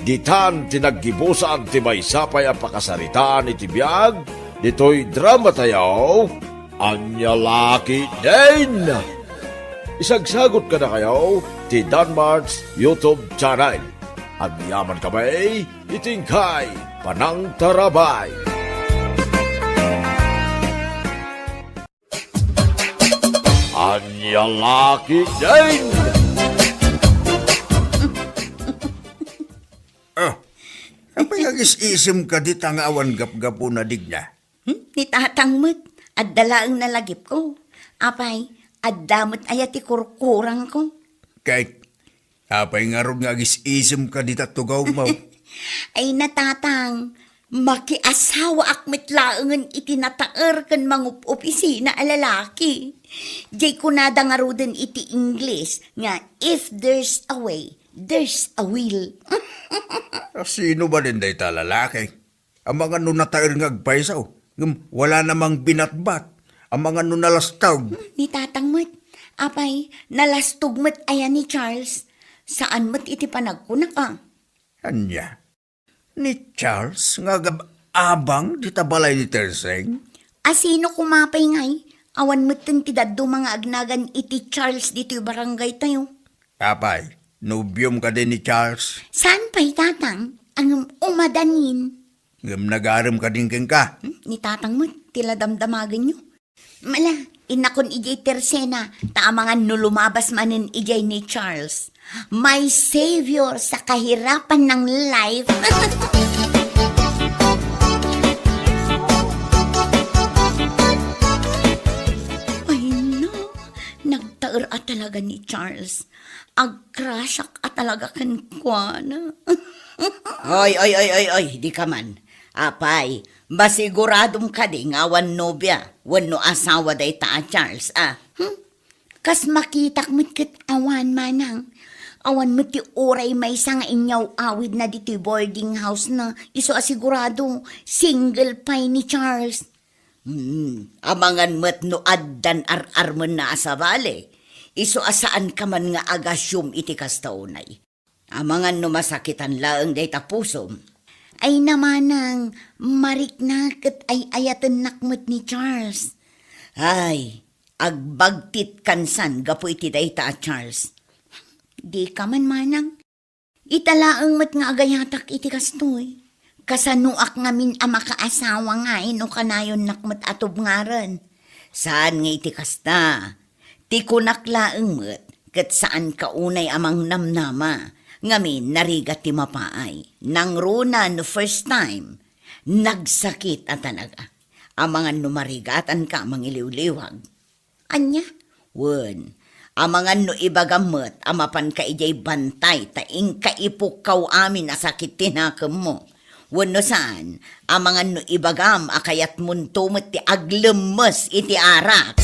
ditan ti naggibusan ti maysa pay a pakasaritaan iti biag ditoy dramatayo, Ania La Ketdin. Isagsagut kadakayo ti Danmart's YouTube channel. Agyamankami iti inkay panangtarabay. Ania La Ketdin. Ah, apay nga agis-isim ka dita nga awan gapgapuna, Digna? Hmm? Ni tatang met, adda laeng nalagipko. Apay, adda met aya ti kurkurangko? Ket apay ngarud nga agis-isemka dita tugawmo? Ay, ni tatang, makiasawaak met laengen iti nataer ken mangup-opisina a lalaki. Diay kunada ngaruden iti Ingles nga, "If there's a way, there's a will." Sino manen dayta a lalaki? Amangan no nataer nga agpayso, ngem wala namang binatbat. Amangan no nalastog. Hmm, ni tatang met. Apay, nalastog met aya ni Charles? Saan met iti panagkunak a? Ania? Ni Charles nga agab-abang dita balay ni Terseng? A sino koma pay ngay? Awan metten ti dadduma nga agnagan iti Charles ditoy barangay tayo. Apay, nobiom kadi ni Charles? Saan pay, tatang? Ngem umadanin. Ngem nagarem kadin kenka? Hmm, ni tatang met, ti la damdamagenyo. Mala, innakon idiay Tersena, ta amangan no lumabas manen idiay ni Charles. My savior sa kahirapan ng life. Ay, no. Nagtaer a talaga ni Charles. Agcrush-ak a talaga kenkuana. Oy, oy, oy, oy, oy, di ka man. Apay, masiguradom kadi nga awan nobia wenno asawa dayta a Charles, a? Hmm? Kas makitak met ket awan, manang. Awan met ti uray maysa nga inyaw-awidna ditoy boarding house-na. Isu a sigurado, single pay ni Charles. Hmm, amangan met no addan ar-armenna a sabali. Isu a saanka man nga agasiom iti kasta unay. Amangan no masakitan laeng dayta pusom. Ay, ni manang, marikna ket ay-ayatennak met ni Charles. Ay, agbagtitkan san gapu iti dayta a Charles. Di ka man, manang. Ita laeng met nga agayatak iti kastoy. Kasanoak ngamin a makaasawa ngay no kanayonnak met a tubngaren? Saan nga iti kasta. Ti kunak laeng met, ket saanka unay a mangnamnama. Ngamin, narigat ti mapaay. Nangruna no first time, nagsakit a talaga. Amangan no marigatanka a mangiliwliwag. Ania? Wen, amangan no ibagam met a mapanka idiay bantay ta inka ipukkaw amin a sakit ti nakemmo. Wenno saan, amangan no ibagam a kayatmonto met ti aglemmes iti arak.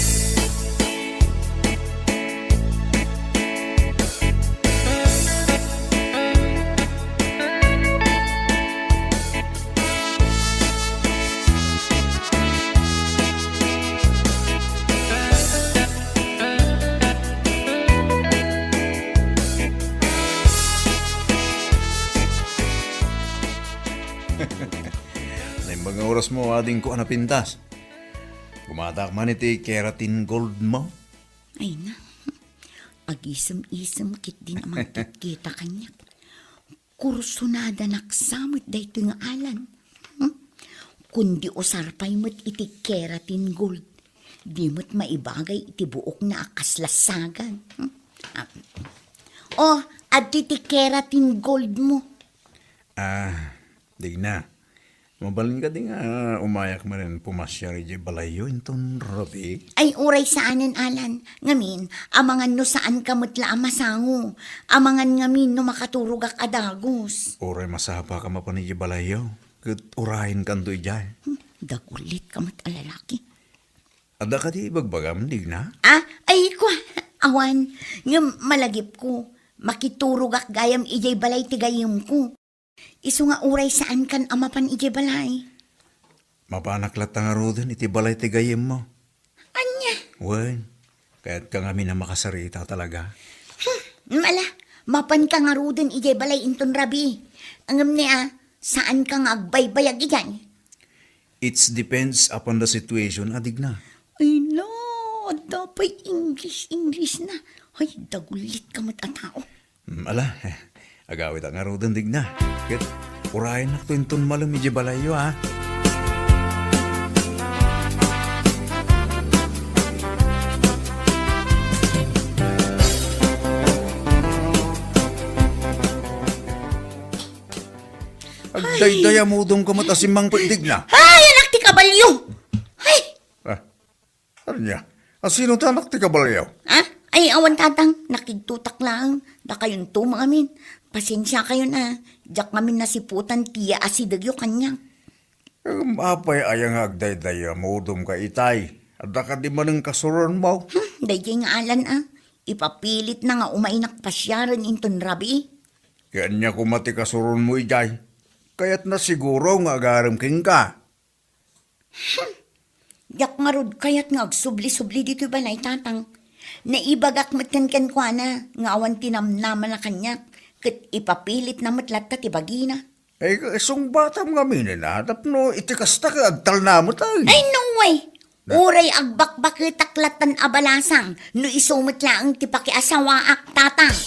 Naimbag nga orasmo, adingko a napintas. Gumatak man iti keratin gold mo. Ay na, agisem-isem ketdin a mangkitkita kaniak. Kursunadanak sa met daytoy nga alan. Hmm? Kundi usar pay met iti keratin gold, di met maibagay iti buokna a kasla sagad. Hmm? Ah. Oh, adtoy ti keratin gold mo. Ah, Digna. Mabalin kadi nga umayak manen pumasiar idiay balayyo inton rabii? Ay, uray saanen, Alan. Ngamin, amangan no saanka met la a masango. Amangan ngamin no makaturogak a dagus. Uray masapaka mapan idiay balayyo, ket urayenkanto idiay. Hmm, dagulitka met a lalaki. Adda kadi ibagbagam, Digna? Ah, ay, kua, awan. Ngem malagipko, makiturogak gayam idiay balay ti gayyemko. Isu nga uray saankan a mapan idiay balay. Mapanak latta ngaruden iti balay ti gayyemmo. Ania? Wen, kayatka ngamin a makasarita talaga. Hmm, ala, mapanka ngaruden idiay balay inton rabii. Ngem ni a, saanka nga agbaybayag idiay? It depends upon the situation, a Digna. Ay, la, adda pay English, English na. Ay, dagulitka met a tao. Hmm, ala, eh, agawitak ngaruden, Digna. Ket urayennakto inton malem idiay balayyo, a. Agdaydayamudenka met a simmangpet, Digna. Ay, anak ti kabalyo! Nya, asino tanak ti kabalio? Ah? Ay, awan, tatang. Nakigtotak laeng. Dakayonto ngamin. Pasensiakayon a. Diak ngamin nasiputan ti yaasidegyo kaniak. Em, apay aya nga agdaydayammodom ka itay? Adda kadi manen kasuronmo? Hmm, daydiay nga Alan a. Ipapilitna nga umaynak pasiaren inton rabii. Ket ania koma ti kasuronmo idiay? Kayatna siguro nga agarem kenka. Hmm. Diak ngarud kayat nga agsubli-subli ditoy balay, tatang. Naibagak met kenkuana nga awan ti namnamana kaniak, ket ipapilitna met latta ti bagina. Ay, sungbatam ngamin a, tapno iti kasta ket agtalna met ay. Ay, no way! Na- Uray agbakbaketak lattan a balasang, no isu met laeng ti pakiasawaak, tatang.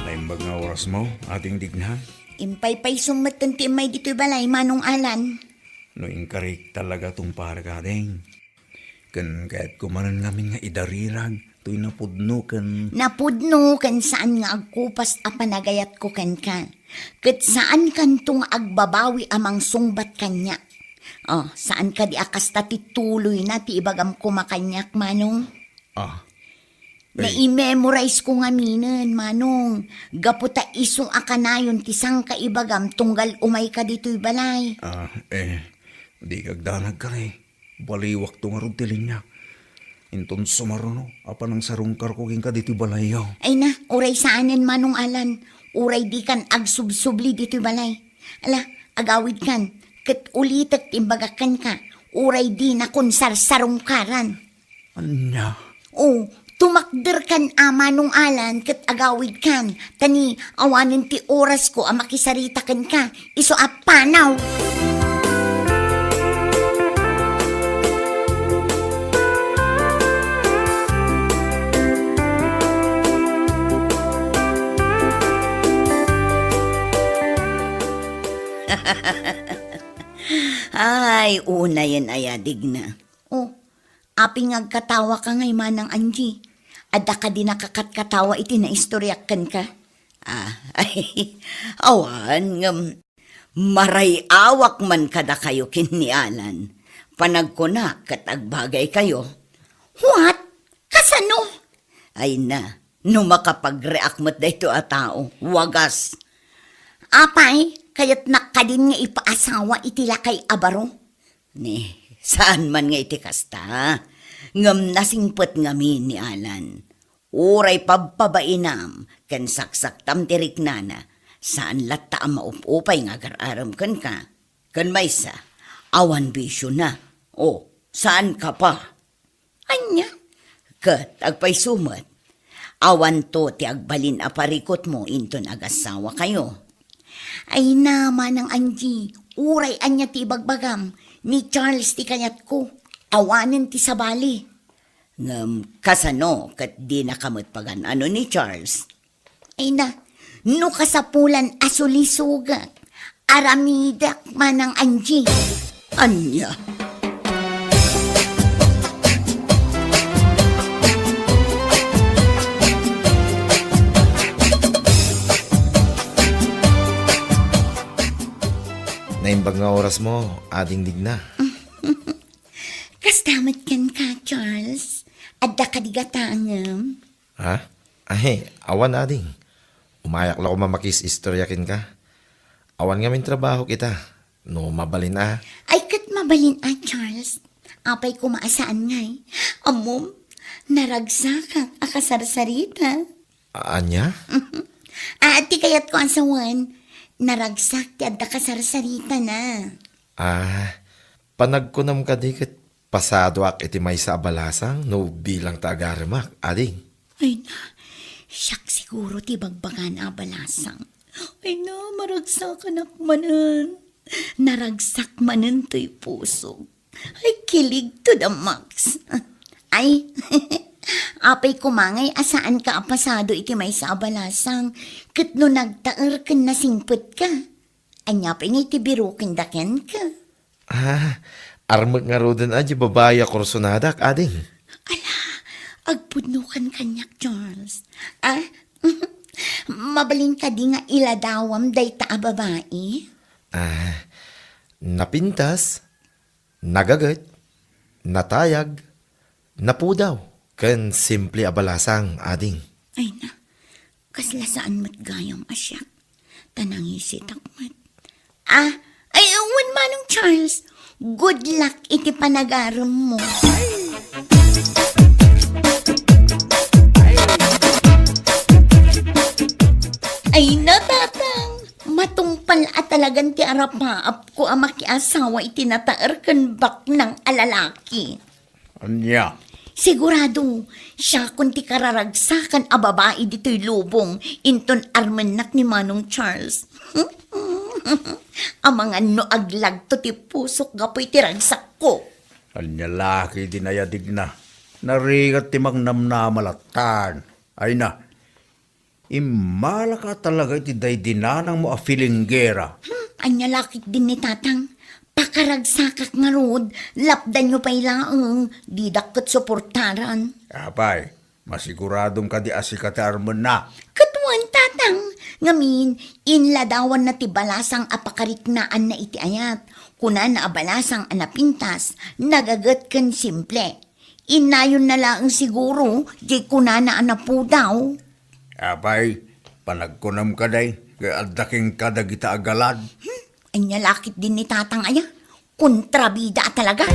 Naimbag nga orasmo, Ading Digna. Impaypaysom metten ti immay ditoy balay, Manong Alan. No inkarik talaga tungparek, Ading. Ken kayatko manen ngamin nga idarirag toy napudno ken Napudno ken saan nga agkupas a panagayatko kenka. Ket saankanto nga agbabawi a mangsungbat kaniak. Oh, saan kadi a kasta ti tuloyna ti ibagam koma kaniak, Manong? Ah. Ay. Nai-memorize ko ngaminen, Manong. Gapu ta isu a kanayon ti sangkaibagam tunggal umayka ditoy balay. Ah, eh, di kagdanag kari. Baliwakto ngarud ti linia. Inton sumaruno, a panangsarungkarko kenka ditoy balayyo. Ay na, uray saanen, Manong Alan. Uray dikan agsubsubli ditoy balay. Ala, agawidkan, ket ulitek ti imbagak kenka. Uray dinakon sarsarungkaran. Ania? O, tumakderkan a, Manong Alan, ket agawidkan. Ta ni, awanen ti orasko a makisarita kenka. Isu a panaw. Ay, unayen aya, Digna. O, apay nga agkatawaka ngay, Manang Angie? Adda kadi nakakatkatawa iti naistoriak kenka? Ah, ay, awan, ngem maray-awak man kadakayo ken ni Alan. Panagkunak ket agbagaykayo. What? Kasano? Ay na, no makapag-react met daytoy a tao, wagas. Apay, kayatnak kadin nga ipaasawa iti lakay a baro? Ni, saan man nga iti kasta. Ngem nasingpet ngamin ni Alan. Uray pabpabainam ken saksaktam ti riknana, saan latta a maup-upay nga agar-arem kenka. Ken maysa, awan bisiona. O, saanka pa. Ania? Ket agpayso met, awanto ti agbalin a parikutmo inton agasawakayo. Ay na, Manang Angie, uray ania ti ibagbagam, ni Charles ti kayatko. Awanen ti sabali. Ngem kasano ket dinaka met pagan-ano ni Charles? Ay na, no kasapulan a sulisogak, aramidek, Manang Angie. Ania? Naimbag nga orasmo, Ading Digna. Kasta met kenka, Charles. Adda kadi gatangem? Ha? Ay, awan, Ading. Umayak la koma makis-istorya kenka. Awan ngamin trabahok ita. No mabalin a. Ay, ket mabalin a, Charles. Apay koma a saan ngay? Ammom, naragsakak a kasarsarita. A-, ania? Ah, ti kayatko a sawen, naragsak ti adda kasarsaritana. Ah, panagkunam kadi ket pasadoak iti maysa a balasang no bilang ta agaremak, Ading. Ay na, siak siguro ti bagbagana a balasang. Ay na, maragsakanak manen. Naragsak manen toy pusok. Ay, kilig to the max. Ay, apay koma ngay a saanka a pasado iti maysa a balasang, ket no nagtaer ken nasingpetka. Ania pay ngay ti birokenka kenka? Ah, armek ngaruden a di babai a kursonadak, Ading. Ala, agpudnokan kaniak, Charles. Ah? Mabalin kadi nga iladawam dayta a babai? Ah, napintas, nagaget, natayag, napudaw, ken simple a balasang, ading. Ay na, kasla saan met gayam a siak. Ta nangisitak met. Ah, ay, wen, Manong Charles, good luck iti panagarem mo. Ay na, Tatang, matungpal a talagan ti arapaapko a makiasawa iti nataer ken baknang a lalaki. Ania? Sigurado, siakon ti kararagsakan a babai ditoy lubong, inton armennak ni Manong Charles. Amangan no aglagto ti pusok gapu iti ragsakko. Ania la ketdi, Digna? Narigat ti mangnamnama latta. Ay na, immalaka talaga iti daydi nanangmo a filinggera. Hmm, ania la ketdin ni Tatang? Pakaragsakak ngarud, lapdanyo pay laeng, didak ket suportaran. Apay, masiguradom kadi a sika ti armenna? Ket wen, Tatang, ngamin, inladawanna ti balasang a pakariknaanna iti ayat. Kunana a balasang a napintas, nagaget ken simple. Innayonna laeng siguro, diay kunana a napudaw. Apay, panagkunam kadi, nga adda kenka dagita a galad? Hmm, ania la ketdin ni Tatang aya? Kontrabida a talaga.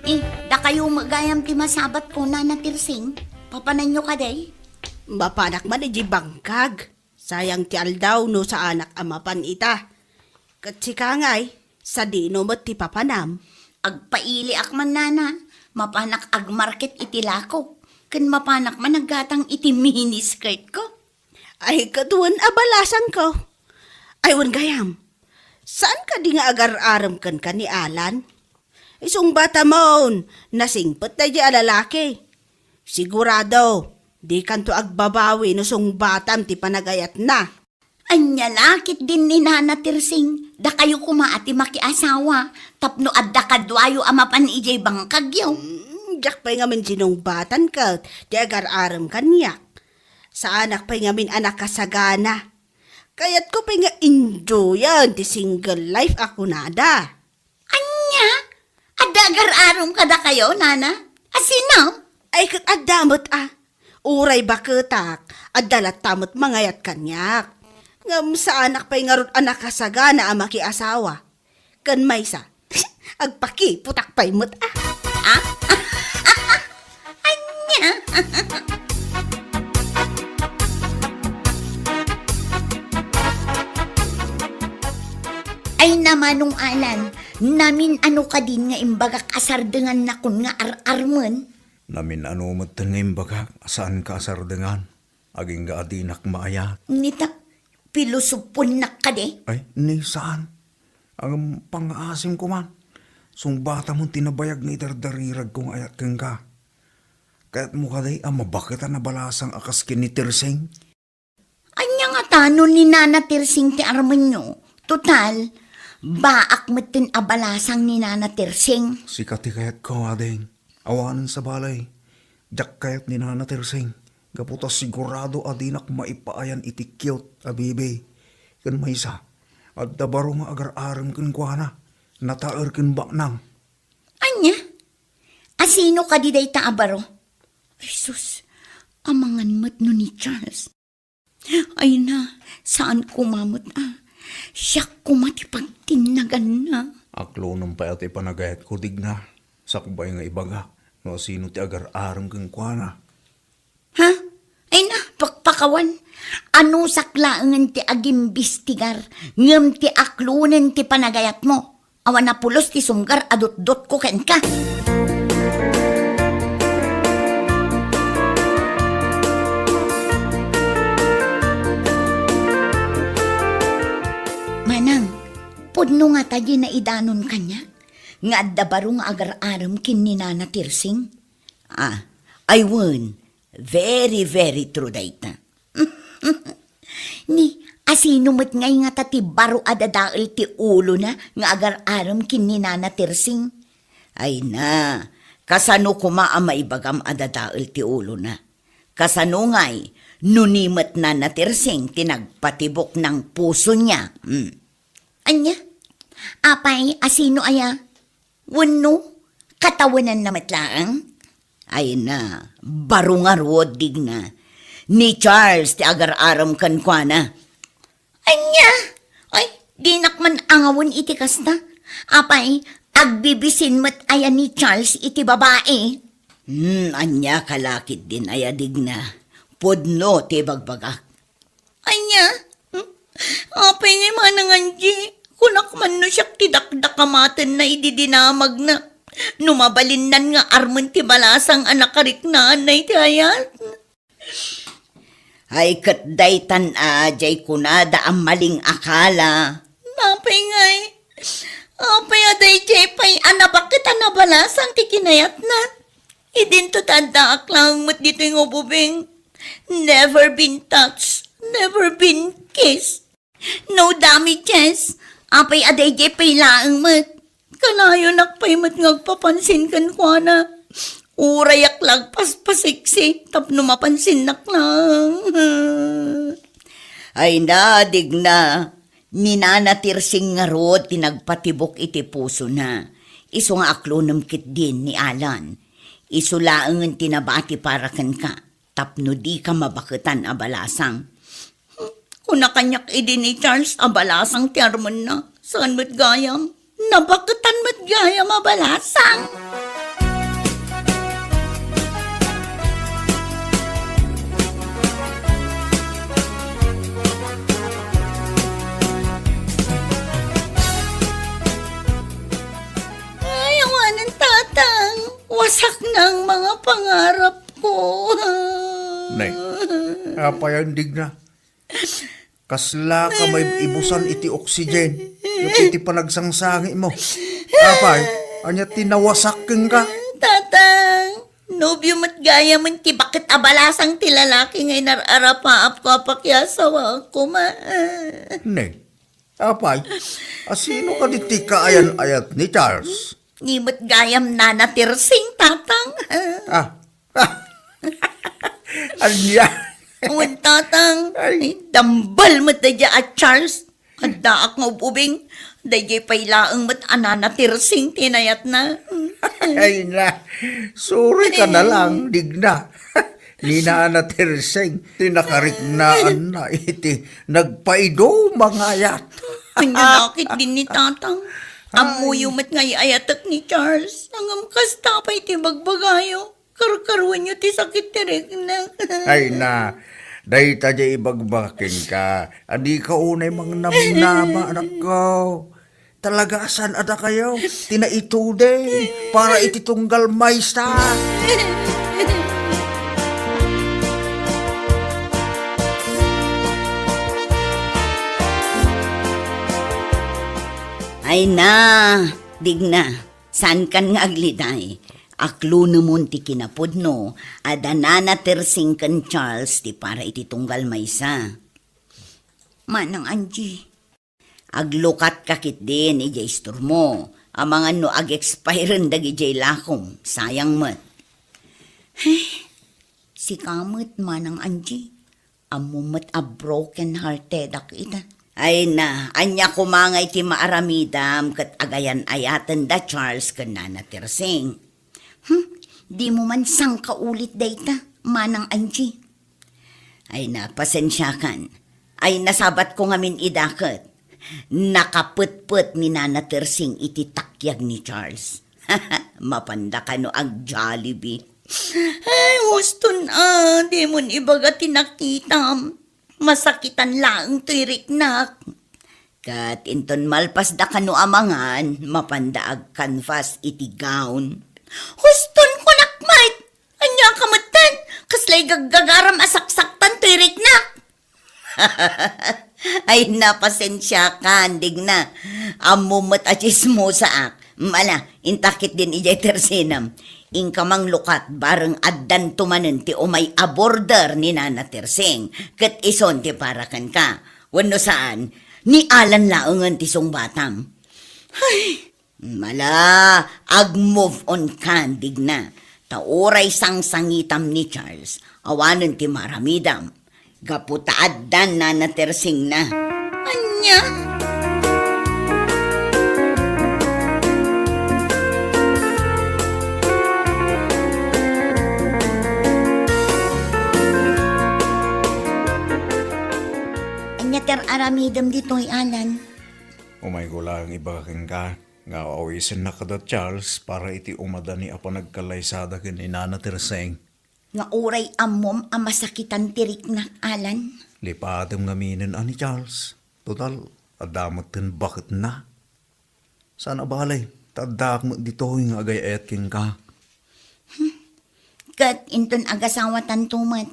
Eh, dakayo met gayam ti masabatko, Nana Tirsing. Papananyo kadi? Mapanak man idiay bangkag. Sayang ti aldaw no saanak a mapan ita. Ket sika ngay, sadino met ti papanam? Agpailiak man, Nana. Mapanak agmarket iti lakok. Ken mapanak man aggatang iti mini skirtko. Ay, ket wen a balasangko. Ay, wen gayam. Saan kadi nga agar-arem kenka ni Alan? Isungbatamon, nasingpet daydiay a lalaki. Sigurado, dikanto agbabawi no sungbatam ti panagayatna. Ania la ketdin ni Nana Tirsing, dakayo koma a ti makiasawa, tapno adda kaduayo a mapan idiay bangkagyo. Hmm, diak pay ngamin sinungbatan ket ti agar-arem kaniak. Saanak pay ngamin a nakasagana. Kayatko pay nga enjoyan ti single life a kunada. Ania? Adda agar-arem kadakayo, Nana? A sino? Ay, ket adda met a. Uray baketak, adda latta met mangayat kaniak. Ngem saanak pay ngarud a nakasagana a makiasawa. Ken maysa, agpakiputak pay met a. Ah? Ania? Ay, Manong Alan, namin-ano kadin nga imbagak a sardengannakon nga ar-armen? Namin-ano metten nga imbagak a saanka a sardengan, agingga a dinak maayat. Nita, pilosoponak kadi? Ay, ni saan. Ngem pangngaasim koman. Sungbatamon ti nabayag nga idardariragko nga ayat kenka. Kayatmo kadi a mabaketan a balasang a kas ken ni Tirsing? Ania ngata no ni Nana Tirsing ti armenyo? Total, baak metten a balasang ni Nana Tirsing. Sika ti kayatko, ading. Awanen sabali, diak kayat ni Nana Tirsing, gapu ta sigurado a dinak maipaayan iti cute a baby. Ken maysa, adda baro nga agar-arem kenkuana, nataer ken baknang. Ania? A sino kadi dayta a baro? Ay sus, amangan met no ni Charles. Ay na, saan koma met a. Siak koma ti pagtinnaganna. Aklonem pay a ti panagayatko, Digna. Sakbay nga ibagak no asino ti agar-arem kenkuana. Ha? Ay na, pakpakawan. Anusak laengen ti agimbistigar, ngem ti aklonen ti panagayatmo. Awan a pulos ti sumgar a dutdotko kenka. Manang, pudno ngata diay naidanon kaniak nga adda baro nga agar-arem ken ni Nana Tirsing? Ah, ay wen, very, very true dayta. Ni, asino met ngay ngata ti baro a dadael ti ulona nga agar-arem ken ni Nana Tersing? Ay na, kasano koma a maibagam a dadael ti ulona? Kasano ngay no ni met Nana Tersing ti nagpatibok ng puso niya? Hmm. Ania? Apay, asino aya? Wenno, katawenanna met laeng? Ay na, baro ngarud, Digna. Ni Charles ti agar-arem kenkuana. Ania? Ay, dinak man angawen iti kasta. Apay, agbibisin met aya ni Charles iti babai? Hmm, ania ka la ketdin aya, Digna? Pudno ti bagbagak. Ania? Hmm? Apay ngay, Manang Angie, kunak man no siak ti dakdakamatenna idi dinamagna. No mabalinnan nga armen ti balasang a nakariknaanna iti ayat. Ay, ket daytan a, jay kunada a maling akala. Apay ngay? Apay a dayjay pay a nabaket a nabalasang ti kinayatna? Idinto ta addaak laeng met ditoy nga ububing. Never been touched, never been kissed. No damages. Apay a dayjay pay laeng met. Kanayonak pay met nga agpapansin kenkuana. Urayak la agpaspasiksi tapno mapansinnak laeng. Ay na, Digna. Ni Nana Tirsing ngarud ti nagpatibok iti pusona. Isu nga aklonem ketdin ni Alan. Isu laengen ti nabati para kenka. Tapno dika mabaketan a balasang. Kuna kaniak idi ni Charles a balasang ti armenna, saan met gayam? Nabaketan met gayam a balasang. Ay, awanen, Tatang. Wasak na ang mga pangarap ko. Nay, apay a Digna? Kasla ka maibusan iti oxygen iti panagsangsangit mo. Apay, ania ti nawasak kenka? Tatang, nobio met gayam ti baket a balasang ti lalaki nga inar-arapaap ko a pakiasawa koma. Ne, apay, asino kadi ti kaayan-ayat ni Charles? Ni met gayam Nana Tirsing, Tatang. Ah, ania? Wen, Tatang. Ay. Ay, dambal met daydiay a Charles. Addaak nga ub-ubing. Daydiay pay laeng met a Nana Tirsing ti inayatna. Ay na, sorry ka na lang, Digna. Ni Nana Tirsing ti nakariknaanna iti nagpaiduma nga ayat. Ania la ketdin ni Tatang? Ay. Ammoyo met nga ay-ayatek ni Charles. Ngem kasta pay ti bagbagayo. Karkaruenyo ti sakit ti riknak. Ay na, dayta diay ibagbagak kenka. Adika unay mangnamnama, anakko. Talaga a saan-adakayo ti naituding para iti tunggal maysa. Ay na, Digna. Saankan nga agliday. Aklonemon ti kinapudno, adda Nana Tirsing ken Charles ti para iti tunggal maysa. Manang Angie. Aglukatka ketdin idiay istormo, amangan no ag-expiren dagidiay lakom, sayang met. Ay, sika met, Manang Angie. Ammom met a broken heartedak ita. Ay na, ania koma ngay ti maaramidam ket agayan-ayaten da Charles ken Nana Tirsing? Hmm, dimo man sangkaulit dayta, Manang Angie. Ay na, pasensiakan. Ay, nasabatko ngamin ida ket nakapetpet ni Nana Tirsing iti takyag ni Charles. Mapanda kano ag-Jollibee. Ay, huston a, dimon ibaga ti nakitam. Masakitan laeng toy riknak. Ket inton malpasda kano a mangan, mapanda agkanfas iti gown. Huston, kunak met! Ania ka metten? Kaslay gaggagaram a saksaktan toy riknak? Ay, napasensiakan, Digna. Ammom met a tsismosaak. Mala, intakit din idiay tersenam. Inka manglukat, bareng addanto manen ti umay a border ni Nana Terseng, ket ison ti para kenka. Wenno saan, ni Alan laengen ti sungbatam. Ay, mala, ag-move on ka, Digna. Ta uray sangsangitam ni Charles, awanen ti maramidam. Gapu ta addan Nana Terseng na. Ania? Ania ti ar-aramidem ditoy, Alan? Umayko laeng ibaga kenka nga awisennak kada Charles para iti umada ni a panagkallaysada ken ni Nana Terseng. Nga uray ammom a masakitan ti riknak, Alan? Lipatem ngaminen a ni Charles. Total, adda met ti baketna. Saan a bale, ta addaak met ditoy nga agay-ayat kenka. Hmm. Ket inton agasawatanto met,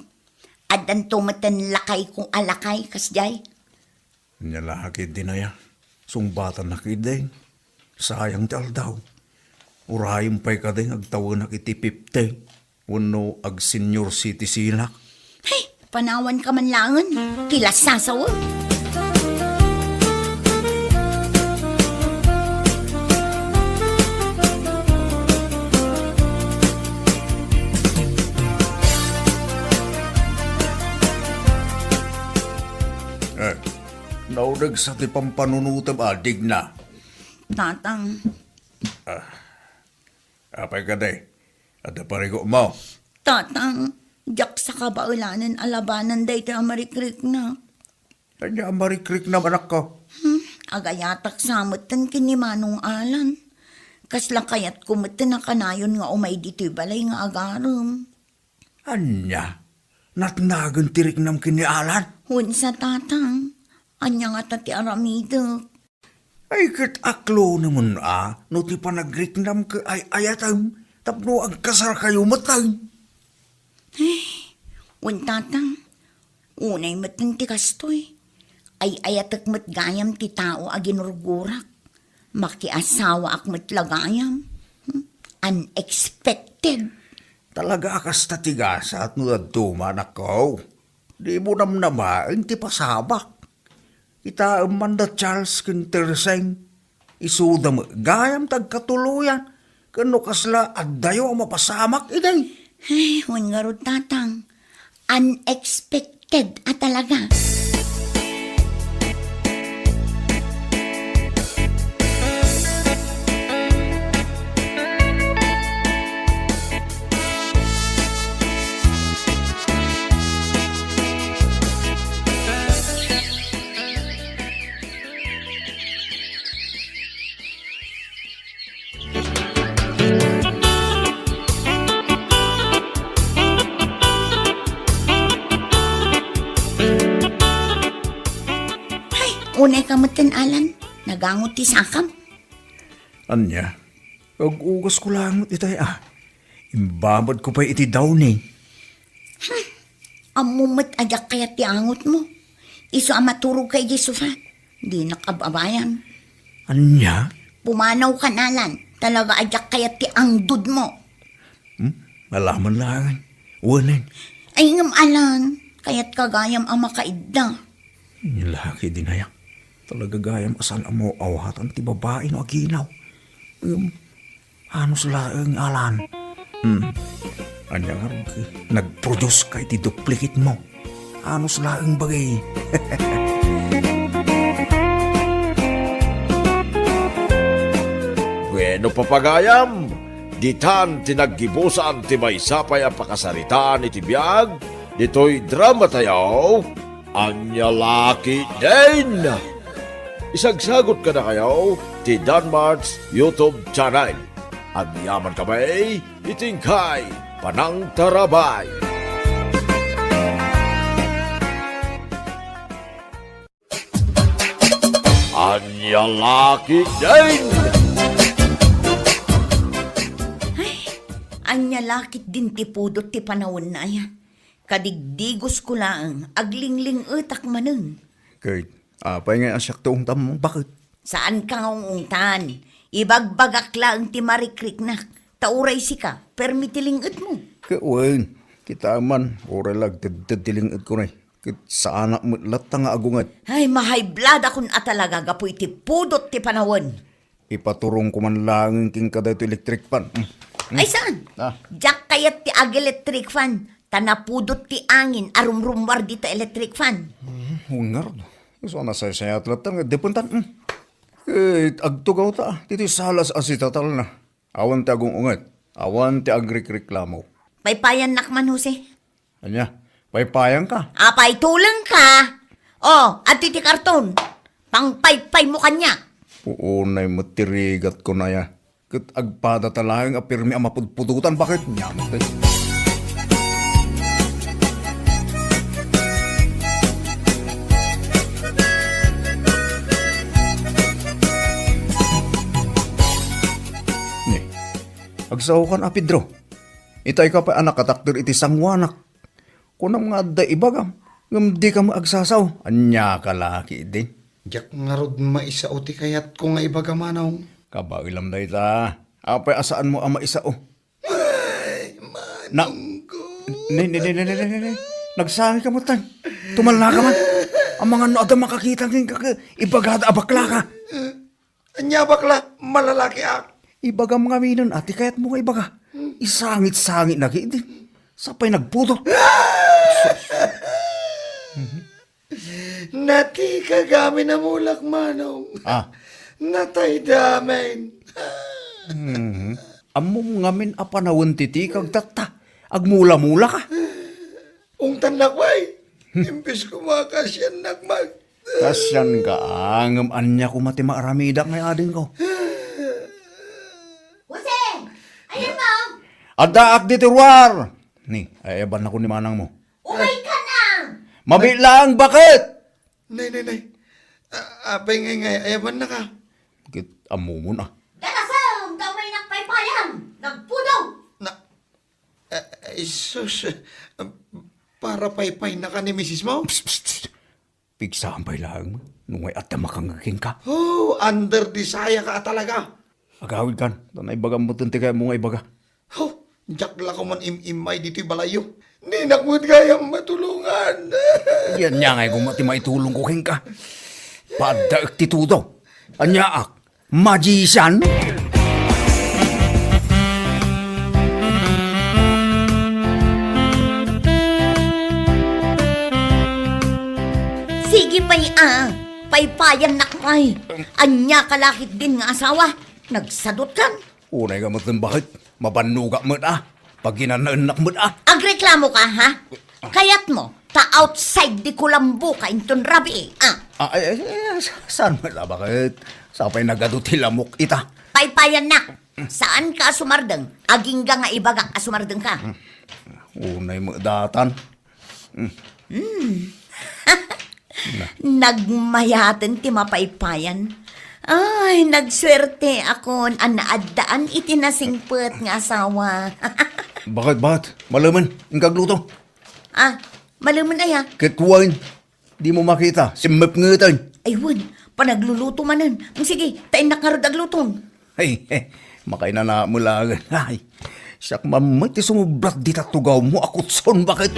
addanto met ti lakayko a lakay, kasdiay? Ania la ketdin aya? Sungbatannak ketdin. Sayang ti aldaw. Urayem pay ketdin agtawenak iti fifty wenno ag-senior citizenak. Hey, panawanka man laengen. Ti lassasaw. Eh, nauneg sa ti pampanunotem a, Digna. Tatang. Ah, apay kadi? Adda parigutmo? Tatang, diak sa kabaelanen a labanan daytoy a marikriknak. Ania a marikriknam, anakko? Hmm, agayatak sa metten ken ni Manong Alan. Kasla kayatko metten a kanayon nga umay ditoy balay nga agarem. Ania? Natnagen ti riknam ken ni Alan? Wen sa, Tatang. Ania ngata ti aramidek? Ay, ket aklonemon a no ti panagriknam ket ay-ayatem tapno agkasarkayo metten. Eh, wen, Tatang. Unay metten ti kastoy. Ay-ayatek met gayam ti tao a ginurgurak. Makiasawaak met la gayam. Hmm? Unexpected. Talaga a kasta ti gasat no dadduma, anakko. Dimo namnamaen ti pasabak. Kitaem man da Charles ken Terseng. Isuda met gayam ti agkatuloyan. Ken no kasla, addayo a mapasamak idi. Ay, wen ngarud, Tatang. Unexpected a talaga. Ay, unay ka metten, Alan. Nagangot ti sakam. Ania? Ag-ugasko laeng met itay a. Imbabadko pay iti downy. Hmm. Ammom met a diak kayat ti angotmo. Isu a maturogka idiay sofa. Dinak ababayan. Ania? Pumanawkan, Alan. Talaga a diak kayat ti angdudmo. Hmm? Alaman laeng. Wenen. Ay, ngem, Alan, kayatka gayam a makaidda. Nia la ketdin aya. Talaga gayam a saan a maawatan ti babai no aginaw. Ngem, anus laeng, Alan. Hmm. Ania ngarud, nag-produce ka iti duplicate mo. Anus laeng bagay. Bueno, papagayam, ditan ti naggibusan ti maysa pay a pakasaritaan iti biag ditoy dramatayo, Ania la ketdin. Isagsagot kadakayo ti Danmart's YouTube channel. Agyamankami iti inkay panangtarabay. Ania la ketdin. Ay, ania la ketdin ti pudot ti panawenna aya? Kadigdigosko laeng, aglingling-etak manen. Ket apay ngay a siak ti ungtam, baket? Saanka nga ung-ungtan. Ibagbagak laeng ti marikriknak, ta uray sika, permi ti ling-etmo. Ket wen, kita man, uray la agtedted ti ling-etko nay. Ket saanak met latta nga agunget. Ay, mahayblad akon a talaga gapu iti pudot ti panawen. Ipaturongko man laeng kenka daytoy electric fan. Mm. Mm. Ay, saan? Ah. Diak kayat ti ag-electric fan. Ta napudot ti angin a rumrummuar dita electric fan. Mm, ngarud. Isu a nasaysayat latta nga depentan. Mm. Ket agtugawta, ditoy salas a sitatalna. Awan ti agung-unget. Awan ti agrikreklamo. Paypayannak man, Jose. Ania? Paypayanka? Apay, tulengka? Oh, adtoy ti karton. Pangpaypaymo kaniak. Puonay met ti rigatko, nay, a. Ket agpadata laeng a permi a mapudpudotan, baket? Nia met, eh. Ni, agsaokan a, Pedro. Itay ka pay a nakatakder iti sangoanak. Kunam nga adda ibagam, ngem dika met agsasao. Ania ka la ketdin? Diak ngarud maisao ti kayatko nga ibaga, Manong. Kabaelam dayta. Apay a saanmo a maisao? Ay, Na-, Manong ko. Ni, ni, ni. Nagsangika met, tay. Tumalna ka man. Amangan no adda makakita kenka, ibagada a bakla ka. Ania bakla, malalakiak. Ibagam ngaminen a ti kayatmo nga ibaga. Isangit-sangit na ketdin. Sapay nagpudot. Natikag amin a mulak, Manong. Ah. Natayda amin. Mhm. Ammom ngamin a panawen ti tikag tatta. Agmula-mula ka. Ungtannak pay. Imbes koma kasiannak met. Kasianka, ngem ania koma ti maaramidak nga adingko? Jose! Ayanmo? Addaak ditoy ruar! Ni, ay-ayabannak ni manangmo. Umayka na! Mabiit laeng, baket! Nay, nay, nay. A-, apay ngay ngay, ayabannaka? Ket ammomon a. Darasem, ta umaynak paypayan! Nagpudot! Na, a-, ay, sus. Para paypaynaka ni misismo? Psst, psst, psst. Pigsam pay laeng, no ngay adda makangngeg kenka. Oh, under the saya ka talaga. Agawidkan, ta naibagam met ti kayatmo nga ibaga. Oh, diak la koman im-immay ditoy balayyo. Dinak met gayam matulongan. Ania ngay koma ti maitulongko kenka. Paaddaek ti tudo. Aniaak, magician? Sige pay a, paypayannak pay. Ania ka la ketdin nga asawa? Nagsadutkan? Unay ka met, baket. Mabannogak met a. Paginanaennak met a. Agreklamo ka, ha? Kayatmo, ta outside the kulambo ka inton rabii, ah. Ah, ay, ay, ay, sa-, saan met la, baket? Sapay nagadu ti lamok ita. Paypayannak. Saanka a sumardeng. Agingga nga ibagak a sumardengka. Unay met datan. Mm. Nagmayaten ti mapaypayan. Ay, nagsuerteakon a naaddaan iti nasingpet nga asawa. Baket, baket? Malemen, inka agluto. Ah, malemen aya? Ket wen, dimo makita, simmepngeten. Ay, wen, panagluluto manen. Mm, sige, ta innak ngarud agluton. Ay, eh, makainana met laeng. Ay, siak man met ti sumublat dita tugawmo a kutson, baket.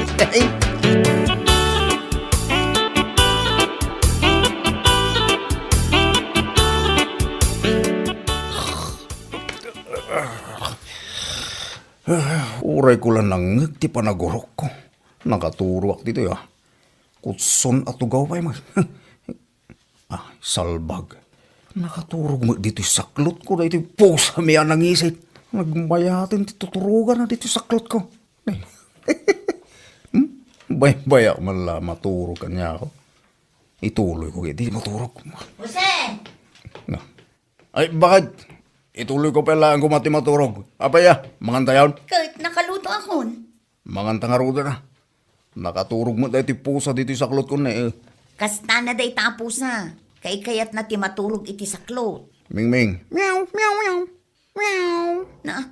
Uray ko la nangngeg ti panagurokko. Nakaturoak ditoy, ah. Kutson a tugaw pay man. Ah, salbag. Nakaturog met ditoy saklotko daytoy pusami a nangisit. Nagmayaten ti tuturogana ditoy saklotko. Hmm? Baybayak man la maturog kaniako. Ituloyko iti maturog. Jose! Na. Ay, baket? Ituloyko pay laeng koma ti maturog. Apay a, mangantayon? Ket nakalutoakon. Manganta ngaruden a. Nakaturog met daytoy pusa ditoy saklotko ne, eh. Kastana dayta a pusa. Kaykayatna ti maturog iti saklot. Mingming. Meow, meow, meow. Meow. Na,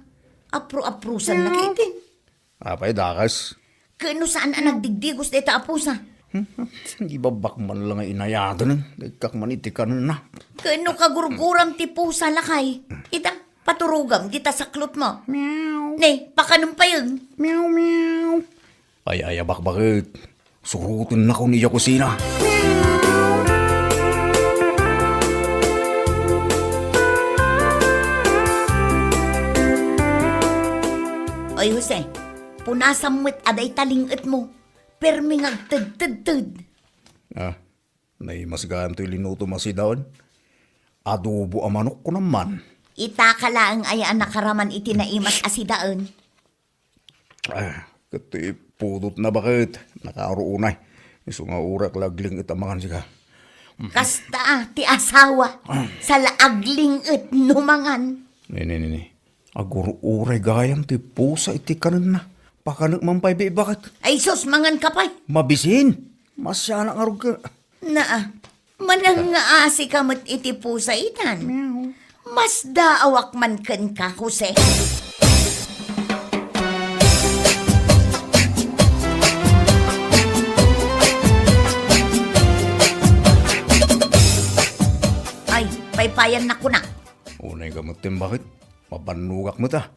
apro-aprosanna ketdin. Apay, dakes? Ket no saan a nagdigdigos dayta a pusa? Hmm, di babak man lang nga inayaten, dagkak man iti kanenna. Ken no kagurguram ti pusa, lakay, ita, paturogam dita saklotmo. Meow. Ne, pakanem payen. Meow, meow. Ay, ay, abakbaket. Surotennakon idiay kusina. Oy, Jose, punasam met a dayta ling-etmo. Permi nga agtedtedted. Ah, naimas gayam toy linutom a sidaen. Adobo a manok, kunam man. Itaka laeng aya a nakaraman iti naimas a sidaen. Ah, ket ti pudotna, baket, nakaruonay. Isu nga uray la agling-et a mangan sika. Kasta ti asawa, saan la agling-et no mangan. Ne, ne, ne, ne. Agur-uray gayam ti pusa iti kanenna. Pakanek man pay, baket. Ay sus, mangan ka pay. Mabisin. Masianak ngarud ka. Naa, manang nga asi ka met iti pusa itan. Meow. Masdaawak man kenka, Jose. Ay, paypayannak kuna. Unay ka met, baket. Mabannogak met, a.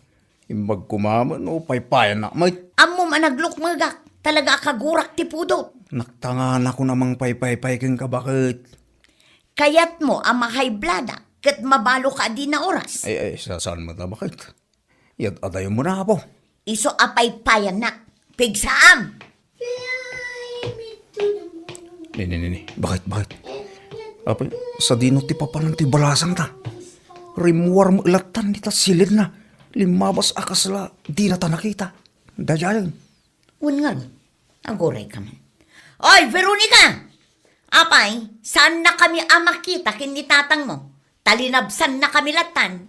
Imbag koma met no paypayannak met. Ammom a naglukmegak, talaga a kagurak ti pudot. Naktanganakon a mangpaypaypay kenka, baket. Kayatmo a mahayblada ket mabalo ka a dina oras. Ay, ay, sa-, saan met a, baket? Yat adayon mo na, apo. Isu a paypayannak. Pigsaam! Fly me to the moon. Ne, ne, ne, ne. Baket, baket? Apay, sadino ti papanan ti balasangta? Rimmuar met lattan dita silidna. Limmabas a kasla dinata nakita. Daydiayen. Wen ngarud, aguray ka man. Oy, Veronica! Apay, saannakami a makita ken ni tatangmo? Ta linabsannakami lattan.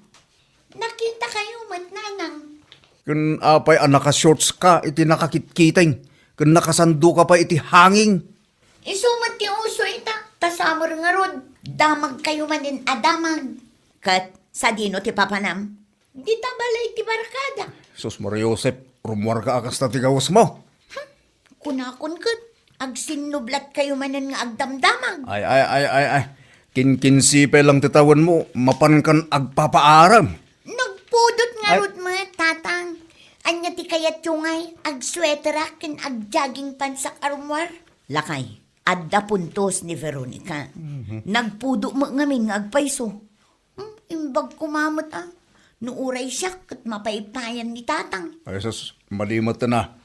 Nakitakayo met, nanang. Ken apay a naka-shorts ka iti nakakitkiting, ken nakasando ka pay iti hanging? Isu met ti uso ita, ta summer ngarud, damagkayo manen a damag. Ket sadino ti papanam? Dita balay ti barkada. Sus, Maria Josep, rummuarka a kasta ti gawesmo. Hmm, kunakon ket, agsinnublatkayo manen nga agdamdamag. Ay, ay, ay, ay, ay. Kinkinsipay lang ti tawenmo, mapankan agpapaaram. Nagpudot ngarud met, tatang. Ania ti kayatyo ngay, agsweterak ken agjogging pantsak a rummuar? Lakay, adda puntos ni Veronica. Mhm. Nagpudot met ngamin nga agpayso. Hmm, imbag koma met, a. No uray siak ket mapaypayan ni tatang. Ay, sus, madi met a.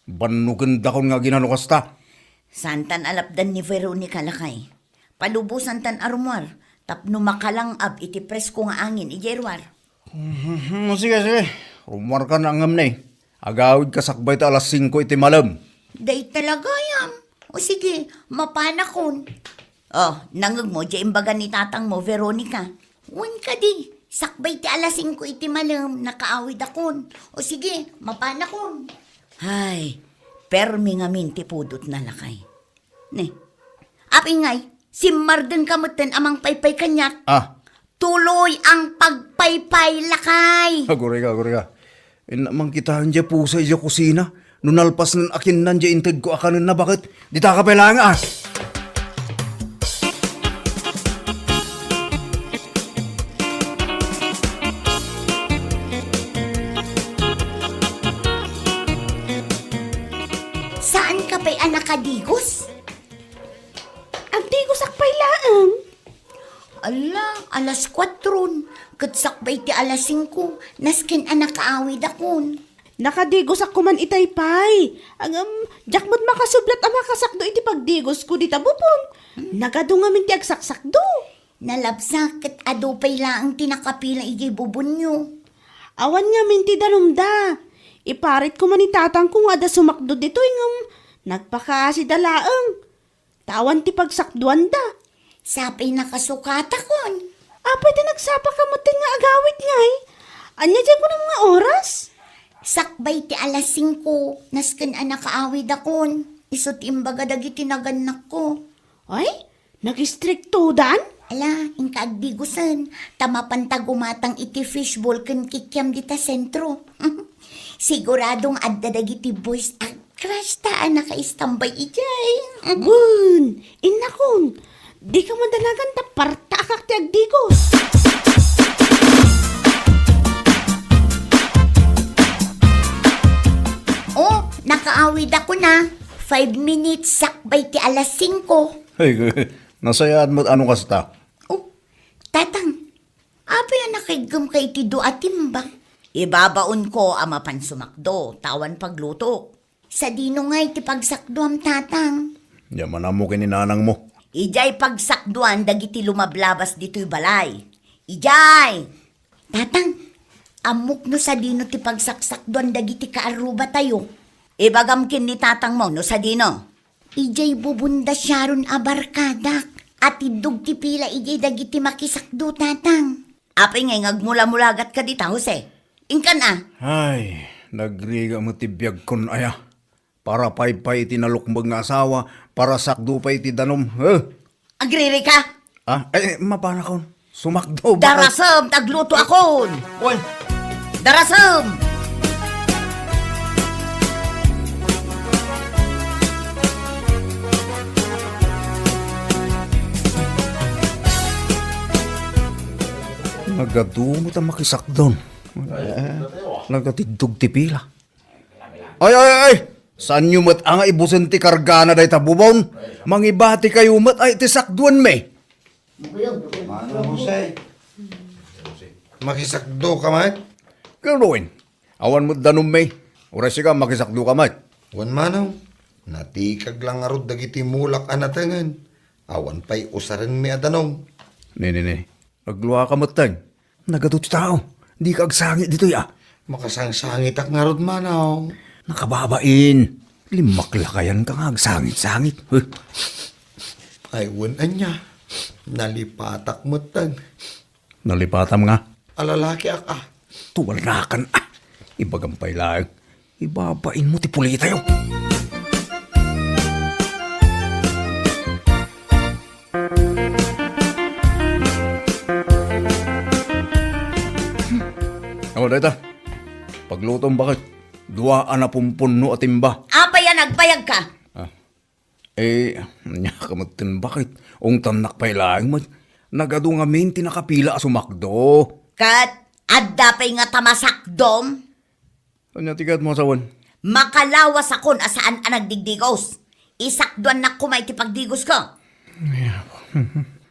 Bannogendakon nga aginano kasta. Saantan a lapdan ni Veronica, lakay. Palubosantan a rummuar tapno makalang-ab iti presko nga angin idiay ruar. Mhm, sige, sige. Rummuarka na ngem ne. Agawidka sakbay ta alas singko iti malem. Dayta la gayam. O sige, mapanakon. O, nangegmo diay imbaga ni tatangmo, Veronica? Wen kadi, sakbay ti alas singko iti malem, nakaawidakon. O sige, mapanakon. Hay, permi ngamin ti pudotna, lakay. Ne. Apay ngay, simmardengka metten a mangpaypay kaniak. Ah. Tuloy ang pagpaypay, lakay. Aguray ka, aguray ka. Innak mangkitaen diay pusa idiay kusina. No nalpasnan a kinnan diay intedko a kanenna, baket? Ditaka pay laeng, a. Saanka pay a nakadigos? Agdigosak pay laeng. Ala, alas kuatron, ket sakbay ti alas singko, nasken a nakaawidakon. Nakadigosak koman itay pay. Ngem, diak met makasublat a makasakdo iti pagdigosko dita bubon. Hmm. Nagadu ngamin ti agsaksakdo. Nalabsak ket adu pay laeng ti nakapila idiay bubonyo. Awan ngamin ti danumda. Iparitko man ni tatangko nga adda sumakdo ditoy ngem nagpakaasida laeng. Ta awan ti pagsakduanda. Sapay nakasukatakon. Apay ta nagsapaka metten nga agawid ngay? Ania diay kunam nga oras? Sakbay ti alas singko, nasken a nakaawidakon. Isu ti imbaga dagiti nagannakko. Ay, nagistriktodan? Ala, inka agdigosen, ta mapanta gumatang iti fishball ken kikiam dita sentro. Sigurado nga adda dagiti boys ag-, Crush ta a nakaistambay idiay. Wen, innakon, dika madanagan ta partaakak ti agdigos. Oh, nakaawid ako na. Five minutes sakbay ti alas singko. Ay, nasayaat met ano kasta? Oh, Tatang, apay a nakaiggem ka iti dua a timba? Ibabaonko a mapan sumakdo, ta awan paglutok. Sadino ngay ti pagsakduam, Tatang? Diay manammo ken ni nanangmo. Idiay pagsakduan dagiti lumablabas ditoy balay. Idiay! Tatang, ammok no sadino ti pagsaksakduan dagiti kaarrubatayo. Ibagam ken ni tatangmo no sadino. Idiay bubunda Sharon a barkadak, a tiddog ti pila idiay dagiti makisakdo, Tatang. Apay ngay nga agmulamulagatka dita, Jose? Inkan a? Ay, nagrigat met ti biagkon aya. Para paypay iti nalukmeg nga asawa, para sakdo pay iti danum. Eh? Agririka? Ah, eh, mapanakon. Sumakdo ba? Darasem, tagluto akon. Oy. Darasem. Nagadu met a makisakdon. Eh, nagatiddog ti pila. Ay, ay, ay! Saanyo met a nga ibusen ti kargana dayta bubon? Mangibatikayo met ay ti sakduenmi. Manong Jose, makisakdo ka met? Kerdoin, awan met danummi. Uray sika, makisakdo ka met. Wen manong, natikag lang ngarud dagiti mulak a natengen. Awan pay usarenmi a danum. Ne, ne, ne. Agluaka metten. Nagadu ti tao. Dika agsangit ditoy a. Makasangsangitak ngarud manong. Nakababain. Limmaklakayanka nga agsangit-sangit. Huh. Ay, wen ania. Nalipatak metten. Nalipatam nga? A lalakiak a. Tuwalnakan a. Ibagam pay laeng. Ibabainmo ti pulitayo. Awa dayta. Paglutom baket. Dua a napumpunno a timba. Apay a nagbayagka? Ah. Eh, ania ka met ken baket? Ungtannak pay laeng met. Nagadu ngamin ti nakapila a sumakdo. Ket adda pay ngata masakdom? Ania ti kayatmo a sawen? Makalawasakon a saan a nagdigdigos. Isakduannak koma iti pagdigosko. Ay, apo.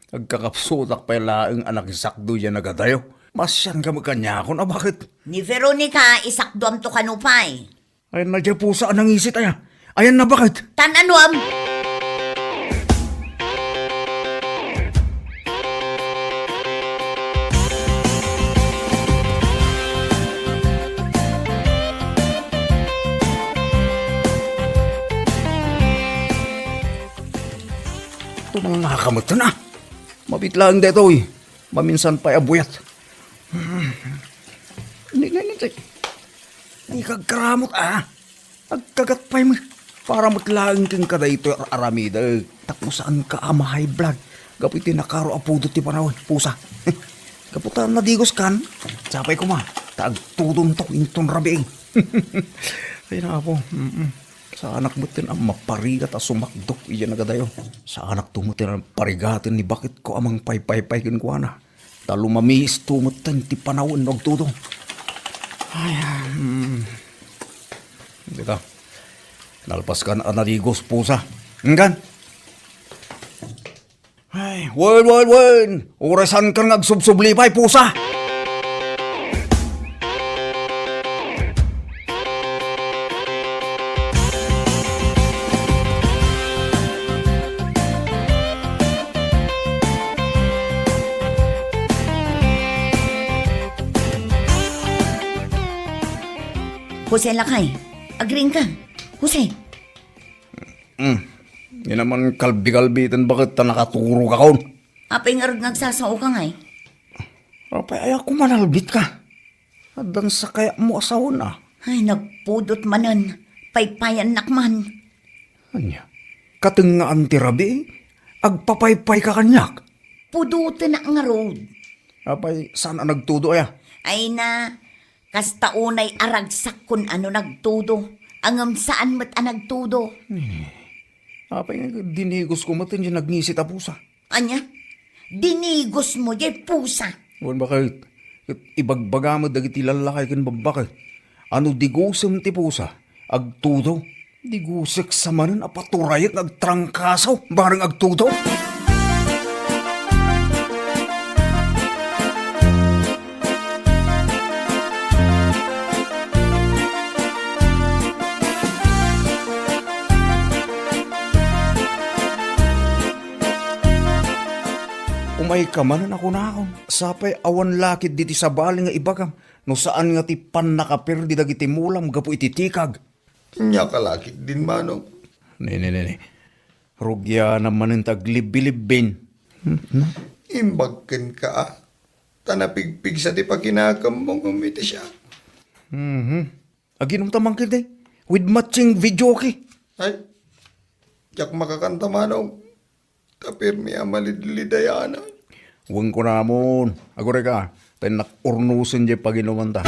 Agkakapsutak pay laeng a nakisakdo diay nagadayo. Masianka met kaniakon a baket? Ni Veronica, isakduamto kano pay. Ayanna diay pusa a nangisit aya. Ayanna baket. Tan-anuam. Tumalnaka metten a. Mabit laeng daytoy. Maminsan pay a buyat. Ni, ni, ni, ni. Dika agkaramut a. Agkagat pay met. Para met laeng kenka daytoy ar-aramidek. Tapno saanka a ma-high blood. Gapu iti nakaro a pudot ti panawen. Pusa. Gapu ta nadigoskan. Sapay koma. Ta agtudonto inton rabii. Ay, napo. Mm-mm. Saanak metten a maparigat a sumakdo idiay nagadayo. Saanakto metten a parigaten ni baketko a mangpaypaypay kenkuana. Ta lumamiisto metten ti panawen no agtudo. Ay, ah, mm. Dita. Nalpaskan a nadigos, pusa. Engkan? Ay, wen, wen, wen! Uray saankan nga agsubsubli pay, pusa! Jose, lakay. Agriingka. Jose. Hmm. Di naman kalbi-kalbi iten baket ta nakaturogakon. Apay ngarud nga agsasaoka ngay? Apay, ay, ako manalbitka. Addan sakayatmo a sawen a. Ay, nagpudot manen. Paypayannak man. Ania? Katengngaan ti rabii? Agpapaypayka kaniak? Pudotenak ngarud. Apay, saan a nagtudo aya? Ay na, kasta unay a ragsak kun ano nagtudo. Ngem saan met a nagtudo. Apay nga dinigosko met ti nagngisi a pusa? Ania? Dinigosmo diay pusa? Wen, baket, ket ibagbaga met dagiti lallakay ken babbakek a no digosem ti pusa, agtudo. Digosek sa manen a paturayek nga agtrangkaso bareng agtudo. Umayka manen a kunakon, sapay awan lakid diti sabali nga ibagam, no saan nga ti pannakaperdi dagiti mulam gapu iti tikag. Ania ka lakid din, Manong? Ne, ne, ne, ne. Rugianam manen ta aglibbilibbin. Hmm, hmm. Imbag kenka, a. Ta napigpigsa ti pakinakemmo ngem iti siak. Mhm. Aginumta man ketdi with matching videoke. Ay, diak makakanta, Manong. Ta permi a malidlidayanan. Wen kunamon, agurayka, ta innak urnosen diay paginumanta.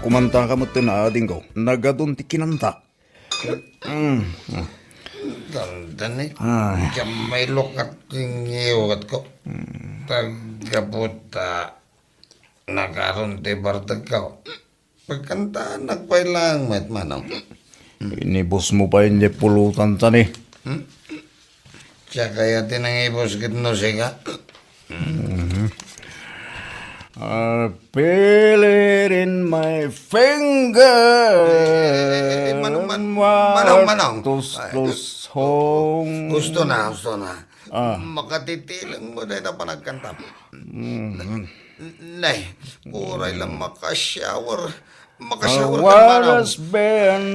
Kumantaka metten, adingko. Nagadun ti kinanta. Mm. Dandani. Ay. Diak mailok ti ngiwatko. Mm. Ta gapu ta nakaron ti bartegko. Pagkantaannak pay laeng met, Manong. Inibusmo pay diay pulotanta ni. Hmm? Siak aya ti nangibus ket no sika. Mhm. I feel it in my finger. Eh, Manong, Man-, Manong, Manong. Tus, tus, hong. Husto na, husto na. Ah. Makatitileng mo dayta panagkantam. Mhm. Nay, uray lang maka-shower. Maka-shower ka, Manong.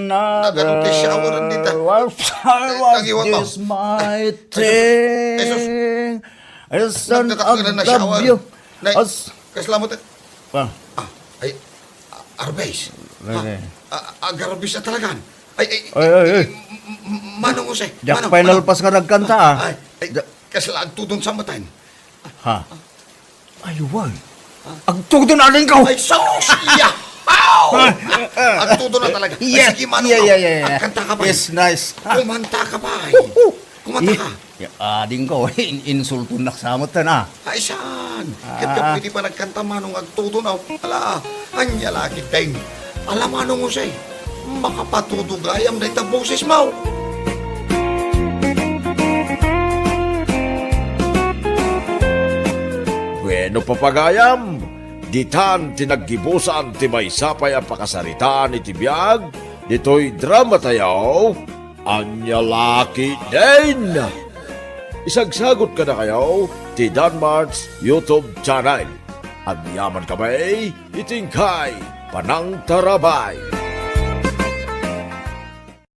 Nagano ti shower dita? Nagiwat mo. Jesus. Nagkakasla na shower. Nay, kasla mo ti-, ah, ay, ah, Arbes. Ah, agarbes na talagan. Ay, ay, ay, ay, ay. M-, m-, Manong Jose. Diak pay nalpas nga nagkanta, ah. Ay, ay, kasla agtudon sa matan. Ha? Ay, wan. Agtudon, adingko! Ay, sus! Iya! Aw! Agtudon na talaga. Ay, sige, Manong, yeah, yeah, yeah. Agkanta ka pa. Yes, nice. Kumanta ka pa. Kumanta ka. Adingko, in-, insultonnak sa matan, ah. Ay, saan? Ket pwede pa nagkanta, Manong, agtudon, aw. Ala, ania lakid, Deng. Ala, Manong Jose. Makapatudo gayam dayta bosesmo. Bueno, papagayam, ditan ti naggibusan ti maysa pay a pakasaritaan iti biag ditoy dramatayo, Ania Lakid Din. Isagsagut kadakayo ti Danmart's YouTube channel. Agyaman kami iti inkay panangtarabay.